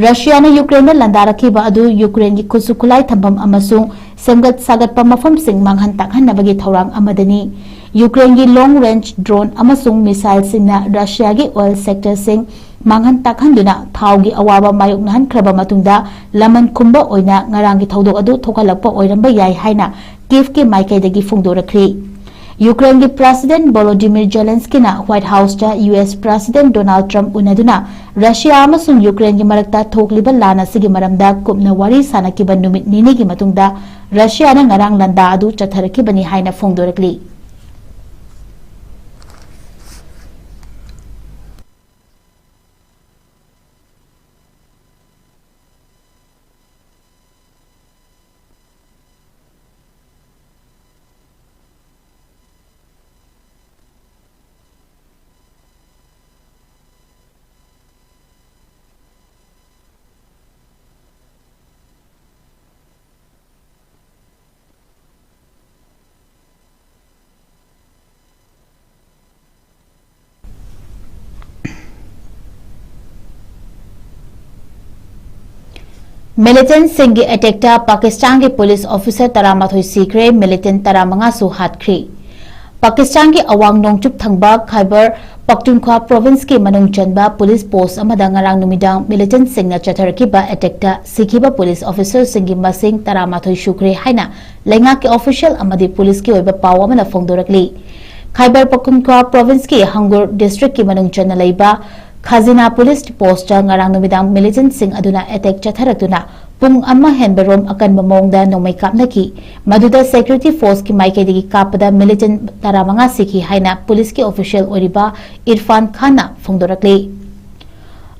ꯔꯁꯤꯌꯥꯅ ꯌꯨꯀ꯭ꯔꯦꯟꯗ ꯂꯥꯟꯗꯥꯔꯛꯈꯤꯕ ꯑꯗꯨ ꯌꯨꯀ꯭ꯔꯦꯟꯒꯤ ꯈꯨꯠꯁꯨ ꯈꯨꯠꯂꯥꯏ ꯊꯝꯐꯝ ꯑꯃꯁꯨꯡ ꯁꯦꯝꯒꯠ ꯁꯥꯒꯠꯄ ꯃꯐꯝꯁꯤꯡ ꯃꯥꯡꯍꯟ ꯇꯥꯛꯍꯟꯅꯕꯒꯤ ꯊꯧꯔꯥꯡ ꯑꯃꯗꯅꯤ꯫ ꯌꯨꯀ꯭ꯔꯦꯟꯒꯤ ꯂꯣꯡ ꯔꯦꯟꯖ ꯗ꯭ꯔꯣꯟ ꯑꯃꯁꯨꯡ ꯃꯤꯁꯥꯏꯜꯁꯤꯡꯅ ꯔꯁꯤꯌꯥꯒꯤ ꯑꯣꯏꯜ ꯁꯦꯛꯇꯔꯁꯤꯡ ꯃꯥꯡꯍꯟ ꯇꯥꯛꯍꯟꯗꯨꯅ ꯊꯥꯎꯒꯤ ꯑꯋꯥꯕ ꯃꯥꯌꯣꯛꯅꯍꯟꯈ꯭ꯔꯕ ꯃꯇꯨꯡꯗ ꯂꯃꯟ ꯈꯨꯝꯕ ꯑꯣꯏꯅ ꯉꯔꯥꯡꯒꯤ ꯊꯧꯗꯣꯛ ꯑꯗꯨ ꯊꯣꯛꯍꯜꯂꯛꯄ ꯑꯣꯏꯔꯝꯕ ꯌꯥꯏ ꯍꯥꯏꯅ ꯀꯤꯐꯀꯤ ꯃꯥꯏꯀꯩꯗꯒꯤ ꯐꯣꯡꯗꯣꯔꯛꯈ꯭ꯔꯤ꯫ ꯌꯨꯀ꯭ꯔꯦꯟꯒꯤ ꯄ꯭ꯔꯦꯁꯤꯗꯦꯟꯠ ꯚꯣꯂꯣꯗꯤꯃꯤꯔ ꯖꯦꯂꯦꯟꯁꯀꯤꯅ ꯋꯥꯏꯠ ꯍꯥꯎꯁꯇ U S president Donald Trump ꯎꯅꯗꯨꯅ ꯔꯁꯤꯌꯥ ꯑꯃꯁꯨꯡ ꯌꯨꯀ꯭ꯔꯦꯟꯒꯤ ꯃꯔꯛꯇ ꯊꯣꯛꯂꯤꯕ ꯂꯥꯟ ꯑꯁꯤꯒꯤ ꯃꯔꯝꯗ ꯀꯨꯞꯅ ꯋꯥꯔꯤ ꯁꯥꯅꯈꯤꯕ ꯅꯨꯃꯤꯠ ꯅꯤꯅꯤꯒꯤ ꯃꯇꯨꯡꯗ ꯔꯁꯤꯌꯥꯅ ꯉꯔꯥꯡ ꯂꯥꯟꯗꯥ ꯑꯗꯨ ꯆꯠꯊꯔꯛꯈꯤꯕꯅꯤ ꯍꯥꯏꯅ ꯐꯣꯡꯗꯣꯔꯛꯂꯤ꯫ ꯃꯤꯂꯤꯇꯦꯟꯠꯁꯤꯡꯒꯤ ꯑꯦꯇꯦꯛꯇ ꯄꯥꯀꯤꯁꯇꯥꯟꯒꯤ ꯄꯨꯂꯤꯁ ꯑꯣꯐꯤꯁꯥꯔ ꯇꯔꯥꯃꯥꯊꯣꯏ ꯁꯤꯈ꯭ꯔꯦ, ꯃꯤꯂꯤꯇꯦꯟꯠ ꯇꯔꯥꯃꯉꯥꯁꯨ ꯍꯥꯠꯈ꯭ꯔꯦ꯫ ꯄꯥꯀꯤꯁꯇꯥꯟꯒꯤ ꯑꯋꯥꯡ ꯅꯣꯡꯆꯨꯞ ꯊꯪꯕ ꯈꯥꯏꯕꯔ ꯄꯈꯇꯨꯟꯈ꯭ꯋꯥ ꯄ꯭ꯔꯣꯚꯤꯟꯁꯀꯤ ꯃꯅꯨꯡ ꯆꯟꯕ ꯄꯨꯂꯤꯁ ꯄꯣꯁ꯭ꯠ ꯑꯃꯗ ꯉꯔꯥꯡ ꯅꯨꯃꯤꯗꯥꯡ ꯃꯤꯂꯤꯇꯦꯟꯠꯁꯤꯡꯅ ꯆꯠꯊꯔꯛꯈꯤꯕ ꯑꯦꯇꯦꯛꯇ ꯁꯤꯈꯤꯕ ꯄꯨꯂꯤꯁ ꯑꯣꯐꯤꯁꯥꯔꯁꯤꯡꯒꯤ ꯃꯁꯤꯡ ꯇꯔꯥꯃꯥꯊꯣꯏ ꯁꯨꯈ꯭ꯔꯦ ꯍꯥꯏꯅ ꯂꯩꯉꯥꯛꯀꯤ ꯑꯣꯐꯤꯁꯤꯌꯦꯜ ꯑꯃꯗꯤ ꯄꯨꯂꯤꯁꯀꯤ ꯑꯣꯏꯕ ꯄꯥꯎ ꯑꯃꯅ ꯐꯣꯡꯗꯣꯔꯛꯂꯤ꯫ ꯈꯥꯏꯕꯔ ꯄꯈꯇꯨꯟꯈ꯭ꯋꯥ ꯄ꯭ꯔꯣꯚꯤꯟꯁꯀꯤ ꯍꯪꯒꯨꯔ ꯗꯤꯁꯇ꯭ꯔꯤꯛꯀꯤ ꯃꯅꯨꯡ ꯆꯟꯅ ꯂꯩꯕ ꯈꯥꯖꯤꯅꯥ ꯄꯨꯂꯤꯁ ꯄꯣꯁꯇ ꯉꯔꯥꯡ ꯅꯨꯃꯤꯗꯥꯡ ꯃꯤꯂꯤꯇꯦꯟꯠꯁꯤꯡ ꯑꯗꯨꯅ ꯑꯦꯇꯦꯛ ꯆꯠꯊꯔꯛꯇꯨꯅ ꯄꯨꯡ ꯑꯃ ꯍꯦꯟꯕ ꯔꯣꯝ ꯑꯀꯟꯕ ꯃꯑꯣꯡꯗ ꯅꯣꯡꯃꯩ ꯀꯥꯞꯅꯈꯤ꯫ ꯃꯗꯨꯗ ꯁꯦꯀ꯭ꯌꯨꯔꯤꯇꯤ ꯐꯣꯔꯁꯀꯤ ꯃꯥꯏꯀꯩꯗꯒꯤ ꯀꯥꯞꯄꯗ ꯃꯤꯂꯤꯇꯦꯟꯠ ꯇꯔꯥꯃꯉꯥ ꯁꯤꯈꯤ ꯍꯥꯏꯅ ꯄꯨꯂꯤꯁꯀꯤ ꯑꯣꯐꯤꯁꯤꯌꯦꯜ ꯑꯣꯏꯔꯤꯕ ꯏꯔꯐꯥꯟ ꯈꯥꯟꯅ ꯐꯣꯡꯗꯣꯔꯛꯂꯤ꯫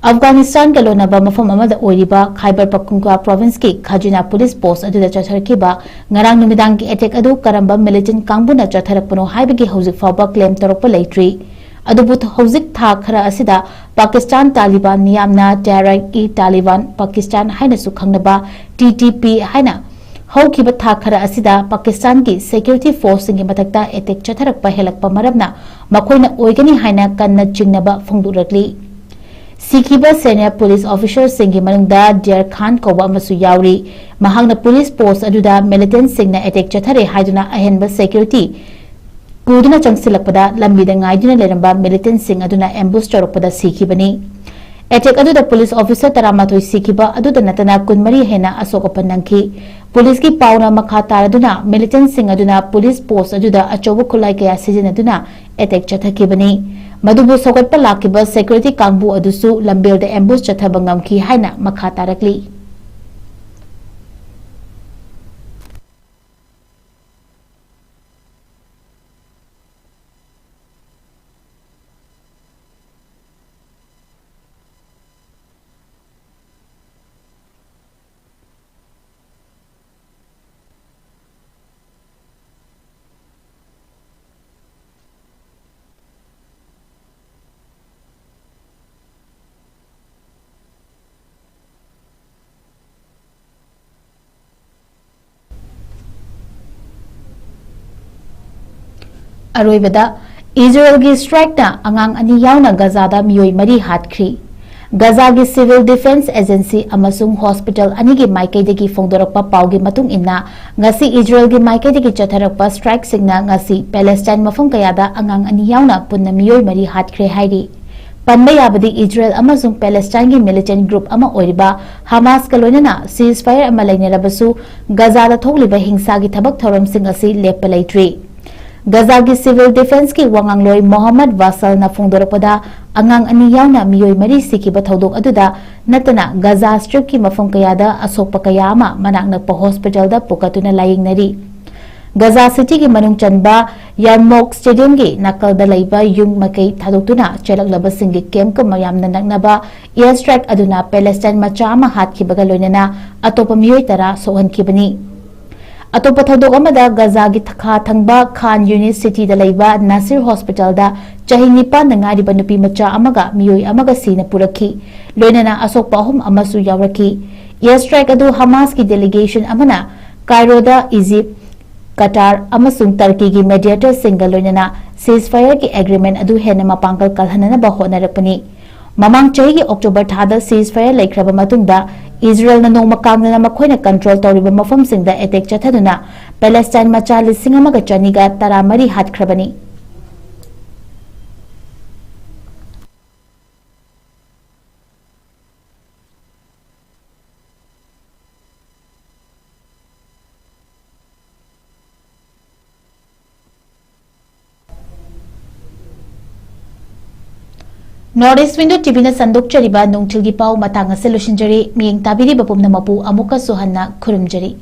ꯑꯐꯒꯥꯅꯤꯁꯇꯥꯟꯒ ꯂꯣꯟꯅꯕ ꯃꯐꯝ ꯑꯃꯗ ꯑꯣꯏꯔꯤꯕ ꯈꯥꯏꯕꯔ ꯄꯈꯇꯨꯟꯈ꯭ꯋꯥ ꯄ꯭ꯔꯣꯚꯤꯟꯁꯀꯤ ꯈꯥꯖꯤꯅꯥ ꯄꯨꯂꯤꯁ ꯄꯣꯁ ꯑꯗꯨꯗ ꯆꯠꯊꯔꯛꯈꯤꯕ ꯉꯔꯥꯡ ꯅꯨꯃꯤꯗꯥꯡꯒꯤ ꯑꯦꯇꯦꯛ ꯑꯗꯨ ꯀꯔꯝꯕ ꯃꯤꯂꯤꯇꯦꯟꯠ ꯀꯥꯡꯕꯨꯅ ꯆꯠꯊꯔꯛꯄꯅꯣ ꯍꯥꯏꯕꯒꯤ ꯍꯧꯖꯤꯛ ꯐꯥꯎꯕ ꯀ꯭ꯂꯦꯝ ꯇꯧꯔꯛꯄ ꯂꯩꯇ꯭ꯔꯤ꯫ ꯑꯗꯨꯕꯨ ꯍꯧꯖꯤꯛ ꯊꯥ ꯈꯔ ꯑꯁꯤꯗ ꯄꯥꯀꯤꯁꯇꯥꯟ ꯇꯥꯂꯤꯕꯥꯟ ꯃꯤꯌꯥꯝꯅ ꯇꯦꯍꯔꯥꯟ ꯏ ꯇꯥꯂꯤꯕꯥꯟ ꯄꯥꯀꯤꯁꯇꯥꯟ ꯍꯥꯏꯅꯁꯨ ꯈꯪꯅꯕ, ꯇꯤ ꯇꯤ ꯄꯤ ꯍꯥꯏꯅ ꯍꯧꯈꯤꯕ ꯊꯥ ꯈꯔ ꯑꯁꯤꯗ ꯄꯥꯀꯤꯁꯇꯥꯟꯒꯤ ꯁꯦꯀ꯭ꯌꯨꯔꯤꯇꯤ ꯐꯣꯔꯁꯁꯤꯡꯒꯤ ꯃꯊꯛꯇ ꯑꯦꯇꯦꯛ ꯆꯠꯊꯔꯛꯄ ꯍꯦꯜꯂꯛꯄ ꯃꯔꯝꯅ ꯃꯈꯣꯏꯅ ꯑꯣꯏꯒꯅꯤ ꯍꯥꯏꯅ ꯀꯟꯅ ꯆꯤꯡꯅꯕ ꯐꯣꯡꯗꯣꯛꯂꯛꯂꯤ꯫ ꯁꯤꯈꯤꯕ ꯁꯦꯅꯤꯌꯔ ꯄꯨꯂꯤꯁ ꯑꯣꯐꯤꯁꯔꯁꯤꯡꯒꯤ ꯃꯅꯨꯡꯗ ꯗꯤꯌꯔ ꯈꯥꯟ ꯀꯧꯕ ꯑꯃꯁꯨ ꯌꯥꯎꯔꯤ꯫ ꯃꯍꯥꯛꯅ ꯄꯨꯂꯤꯁ ꯄꯣꯁ ꯑꯗꯨꯗ ꯃꯤꯂꯤꯇꯦꯟꯠꯁꯤꯡꯅ ꯑꯦꯇꯦꯛ ꯆꯠꯊꯔꯦ ꯍꯥꯏꯗꯨꯅ ꯑꯍꯦꯟꯕ ꯁꯦꯀ꯭ꯌꯨꯔꯤꯇꯤ ꯄꯨꯗꯨꯅ ꯆꯪꯁꯤꯜꯂꯛꯄꯗ ꯂꯝꯕꯤꯗ ꯉꯥꯏꯗꯨꯅ ꯂꯩꯔꯝꯕ ꯃꯤꯂꯤꯇꯦꯟꯠꯁꯤꯡ ꯑꯗꯨꯅ ꯑꯦꯝꯕꯨꯁ ꯇꯧꯔꯛꯄꯗ ꯁꯤꯈꯤꯕꯅꯤ꯫ ꯑꯦꯇꯦꯛ ꯑꯗꯨꯗ ꯄꯨꯂꯤꯁ ꯑꯣꯐꯤꯁꯔ ꯇꯔꯥꯃꯥꯊꯣꯏ ꯁꯤꯈꯤꯕ ꯑꯗꯨꯗ ꯅꯠꯇꯅ ꯀꯨꯟꯃꯔꯤ ꯍꯦꯟꯅ ꯑꯁꯣꯛ ꯑꯄꯟ ꯅꯪꯈꯤ꯫ ꯄꯨꯂꯤꯁꯀꯤ ꯄꯥꯎꯅ ꯃꯈꯥ ꯇꯥꯔꯗꯨꯅ ꯃꯤꯂꯤꯇꯦꯟꯠꯁꯤꯡ ꯑꯗꯨꯅ ꯄꯨꯂꯤꯁ ꯄꯣꯁ ꯑꯗꯨꯗ ꯑꯆꯧꯕ ꯈꯨꯠꯂꯥꯏ ꯀꯌꯥ ꯁꯤꯖꯤꯟꯅꯗꯨꯅ ꯑꯦꯇꯦꯛ ꯆꯠꯊꯈꯤꯕꯅꯤ꯫ ꯃꯗꯨꯕꯨ ꯁꯧꯒꯠꯄ ꯂꯥꯛꯈꯤꯕ ꯁꯦꯀ꯭ꯌꯨꯔꯤꯇꯤ ꯀꯥꯡꯕꯨ ꯑꯗꯨꯁꯨ ꯂꯝꯕꯦꯜꯗ ꯑꯦꯝꯕꯨꯁ ꯆꯠꯊꯕ ꯉꯝꯈꯤ ꯍꯥꯏꯅ ꯃꯈꯥ ꯇꯥꯔꯛꯂꯤ꯫ ꯑꯔꯣꯏꯕꯗ, ꯏꯖꯔꯦꯜꯒꯤ ꯁ꯭ꯇ꯭ꯔꯥꯏꯛꯅ ꯑꯉꯥꯡ ꯑꯅꯤ ꯌꯥꯎꯅ ꯒꯖꯥꯗ ꯃꯤꯑꯣꯏ ꯃꯔꯤ ꯍꯥꯠꯈ꯭ꯔꯤ꯫ ꯒꯖꯥꯒꯤ ꯁꯤꯚꯤꯜ ꯗꯤꯐꯦꯟꯁ ꯑꯦꯖꯦꯟꯁꯤ ꯑꯃꯁꯨꯡ ꯍꯣꯁꯄꯤꯇꯥꯜ ꯑꯅꯤꯒꯤ ꯃꯥꯏꯀꯩꯗꯒꯤ ꯐꯣꯡꯗꯣꯔꯛꯄ ꯄꯥꯎꯒꯤ ꯃꯇꯨꯡ ꯏꯟꯅ, ꯉꯁꯤ ꯏꯖꯔꯦꯜꯒꯤ ꯃꯥꯏꯀꯩꯗꯒꯤ ꯆꯠꯊꯔꯛꯄ ꯁ꯭ꯇ꯭ꯔꯥꯏꯛꯁꯤꯡꯅ ꯉꯁꯤ ꯄꯦꯂꯦꯁꯇꯥꯏꯟ ꯃꯐꯝ ꯀꯌꯥꯗ ꯑꯉꯥꯡ ꯑꯅꯤ ꯌꯥꯎꯅ ꯄꯨꯟꯅ ꯃꯤꯑꯣꯏ ꯃꯔꯤ ꯍꯥꯠꯈ꯭ꯔꯦ ꯍꯥꯏꯔꯤ꯫ ꯄꯟꯕ ꯌꯥꯕꯗꯤ, ꯏꯖꯔꯦꯜ ꯑꯃꯁꯨꯡ ꯄꯦꯂꯦꯁꯇꯥꯏꯟꯒꯤ ꯃꯤꯂꯤꯇꯦꯟꯠ ꯒ꯭ꯔꯨꯞ ꯑꯃ ꯑꯣꯏꯔꯤꯕ ꯍꯃꯥꯁꯀ ꯂꯣꯏꯅꯅ ꯁꯤꯖꯐꯥꯌꯔ ꯑꯃ ꯂꯩꯅꯔꯕꯁꯨ, ꯒꯖꯥꯗ ꯊꯣꯛꯂꯤꯕ ꯍꯤꯡꯁꯥꯒꯤ ꯊꯕꯛ ꯊꯧꯔꯝꯁꯤꯡ ꯑꯁꯤ ꯂꯦꯞꯄ ꯂꯩꯇ꯭ꯔꯤ꯫ ꯒꯖꯥꯒꯤ Civil Defenceꯀꯤ ꯋꯥꯉꯥꯡꯂꯣꯏ ꯃꯣꯍꯝꯃꯗ ꯋꯥꯁꯜꯅ ꯐꯣꯡꯗꯣꯔꯛꯄꯗ, ꯑꯉꯥꯡ ꯑꯅꯤ ꯌꯥꯎꯅ ꯃꯤꯑꯣꯏ ꯃꯔꯤ ꯁꯤꯈꯤꯕ ꯊꯧꯗꯣꯛ ꯑꯗꯨꯗ ꯅꯠꯇꯅ ꯒꯖꯥ Stripꯀꯤ ꯃꯐꯝ ꯀꯌꯥꯗ ꯑꯁꯣꯛꯄ ꯀꯌꯥ ꯑꯃ ꯃꯅꯥꯛ ꯅꯛꯄ hospitalꯗ ꯄꯨꯈꯠꯇꯨꯅ ꯂꯥꯌꯦꯡꯅꯔꯤ꯫ ꯒꯖꯥ Cityꯒꯤ ꯃꯅꯨꯡ ꯆꯟꯕ Yarmouk Stadiumꯒꯤ ꯅꯥꯀꯜꯗ ꯂꯩꯕ ꯌꯨꯝ ꯃꯥꯏꯀꯩ ꯊꯥꯗꯣꯛꯇꯨꯅ ꯆꯦꯜꯂꯛꯂꯕꯁꯤꯡꯒꯤ campꯀ ꯃꯌꯥꯝꯅ ꯅꯛꯅꯕ airstrike ꯑꯗꯨꯅ Palestine ꯃꯆꯥ ꯑꯃ ꯍꯥꯠꯈꯤꯕꯒ ꯂꯣꯏꯅꯅ ꯑꯇꯣꯞꯄ ꯃꯤꯑꯣꯏ ꯇꯔꯥ ꯁꯣꯛꯍꯟꯈꯤꯕꯅꯤ꯫ ꯑꯇꯣꯞꯄ ꯊꯧꯗꯣꯛ ꯑꯃꯗ, ꯒꯖꯥꯒꯤ ꯈꯥ ꯊꯪꯕ Khan Younis Cityꯗ ꯂꯩꯕ Nasser Hospitalꯗ ꯆꯍꯤ ꯅꯤꯄꯥꯟꯗ ꯉꯥꯏꯔꯤꯕ ꯅꯨꯄꯤ ꯃꯆꯥ ꯑꯃꯒ ꯃꯤꯑꯣꯏ ꯑꯃꯒ ꯁꯤꯅ ꯄꯨꯔꯛꯈꯤ, ꯂꯣꯏꯅꯅ ꯑꯁꯣꯛꯄ ꯑꯍꯨꯝ ꯑꯃꯁꯨ ꯌꯥꯎꯔꯛꯈꯤ꯫ Airstrike ꯑꯗꯨ ꯍꯃꯥꯁꯀꯤ delegation ꯑꯃꯅ ꯀꯥꯏꯔꯣꯗ ꯏꯖꯤꯞ, ꯀꯇꯥꯔ ꯑꯃꯁꯨꯡ ꯇꯔꯀꯤꯒꯤ mediatorꯁꯤꯡꯒ ꯂꯣꯏꯅꯅ ceasefireꯒꯤ agreement ꯑꯗꯨ ꯍꯦꯟꯅ ꯃꯄꯥꯡꯒꯜ ꯀꯜꯍꯟꯅꯅꯕ ꯍꯣꯠꯅꯔꯛꯄꯅꯤ꯫ ꯃꯃꯥꯡ ꯆꯍꯤꯒꯤ October ꯊꯥꯗ ceasefire ꯂꯩꯈ꯭ꯔꯕ ꯃꯇꯨꯡꯗ, ꯏꯖꯔꯦꯜꯅ ꯅꯣꯡꯃ ꯀꯥꯡꯗꯅ ꯃꯈꯣꯏꯅ control ꯇꯧꯔꯤꯕ ꯃꯐꯝꯁꯤꯡꯗ attack ꯆꯠꯊꯗꯨꯅ Palestine ꯃꯆꯥ ꯂꯤꯁꯤꯡ ꯑꯃꯒ ꯆꯅꯤꯒ ꯇꯔꯥꯃꯔꯤ ꯍꯥꯠꯈ꯭ꯔꯕꯅꯤ꯫ North East Window TVꯅ ꯁꯟꯗꯣꯛꯆꯔꯤꯕ ꯅꯨꯡꯊꯤꯜꯒꯤ ꯄꯥꯎ ꯃꯇꯥꯡ ꯑꯁꯤ ꯂꯣꯏꯁꯤꯟꯖꯔꯤ꯫ ꯃꯤꯠꯌꯦꯡ ꯇꯥꯕꯤꯔꯤꯕ ꯄꯨꯝꯅꯃꯛꯄꯨ ꯑꯃꯨꯛꯀꯁꯨ ꯍꯟꯅ ꯈꯨꯔꯨꯝꯖꯔꯤ꯫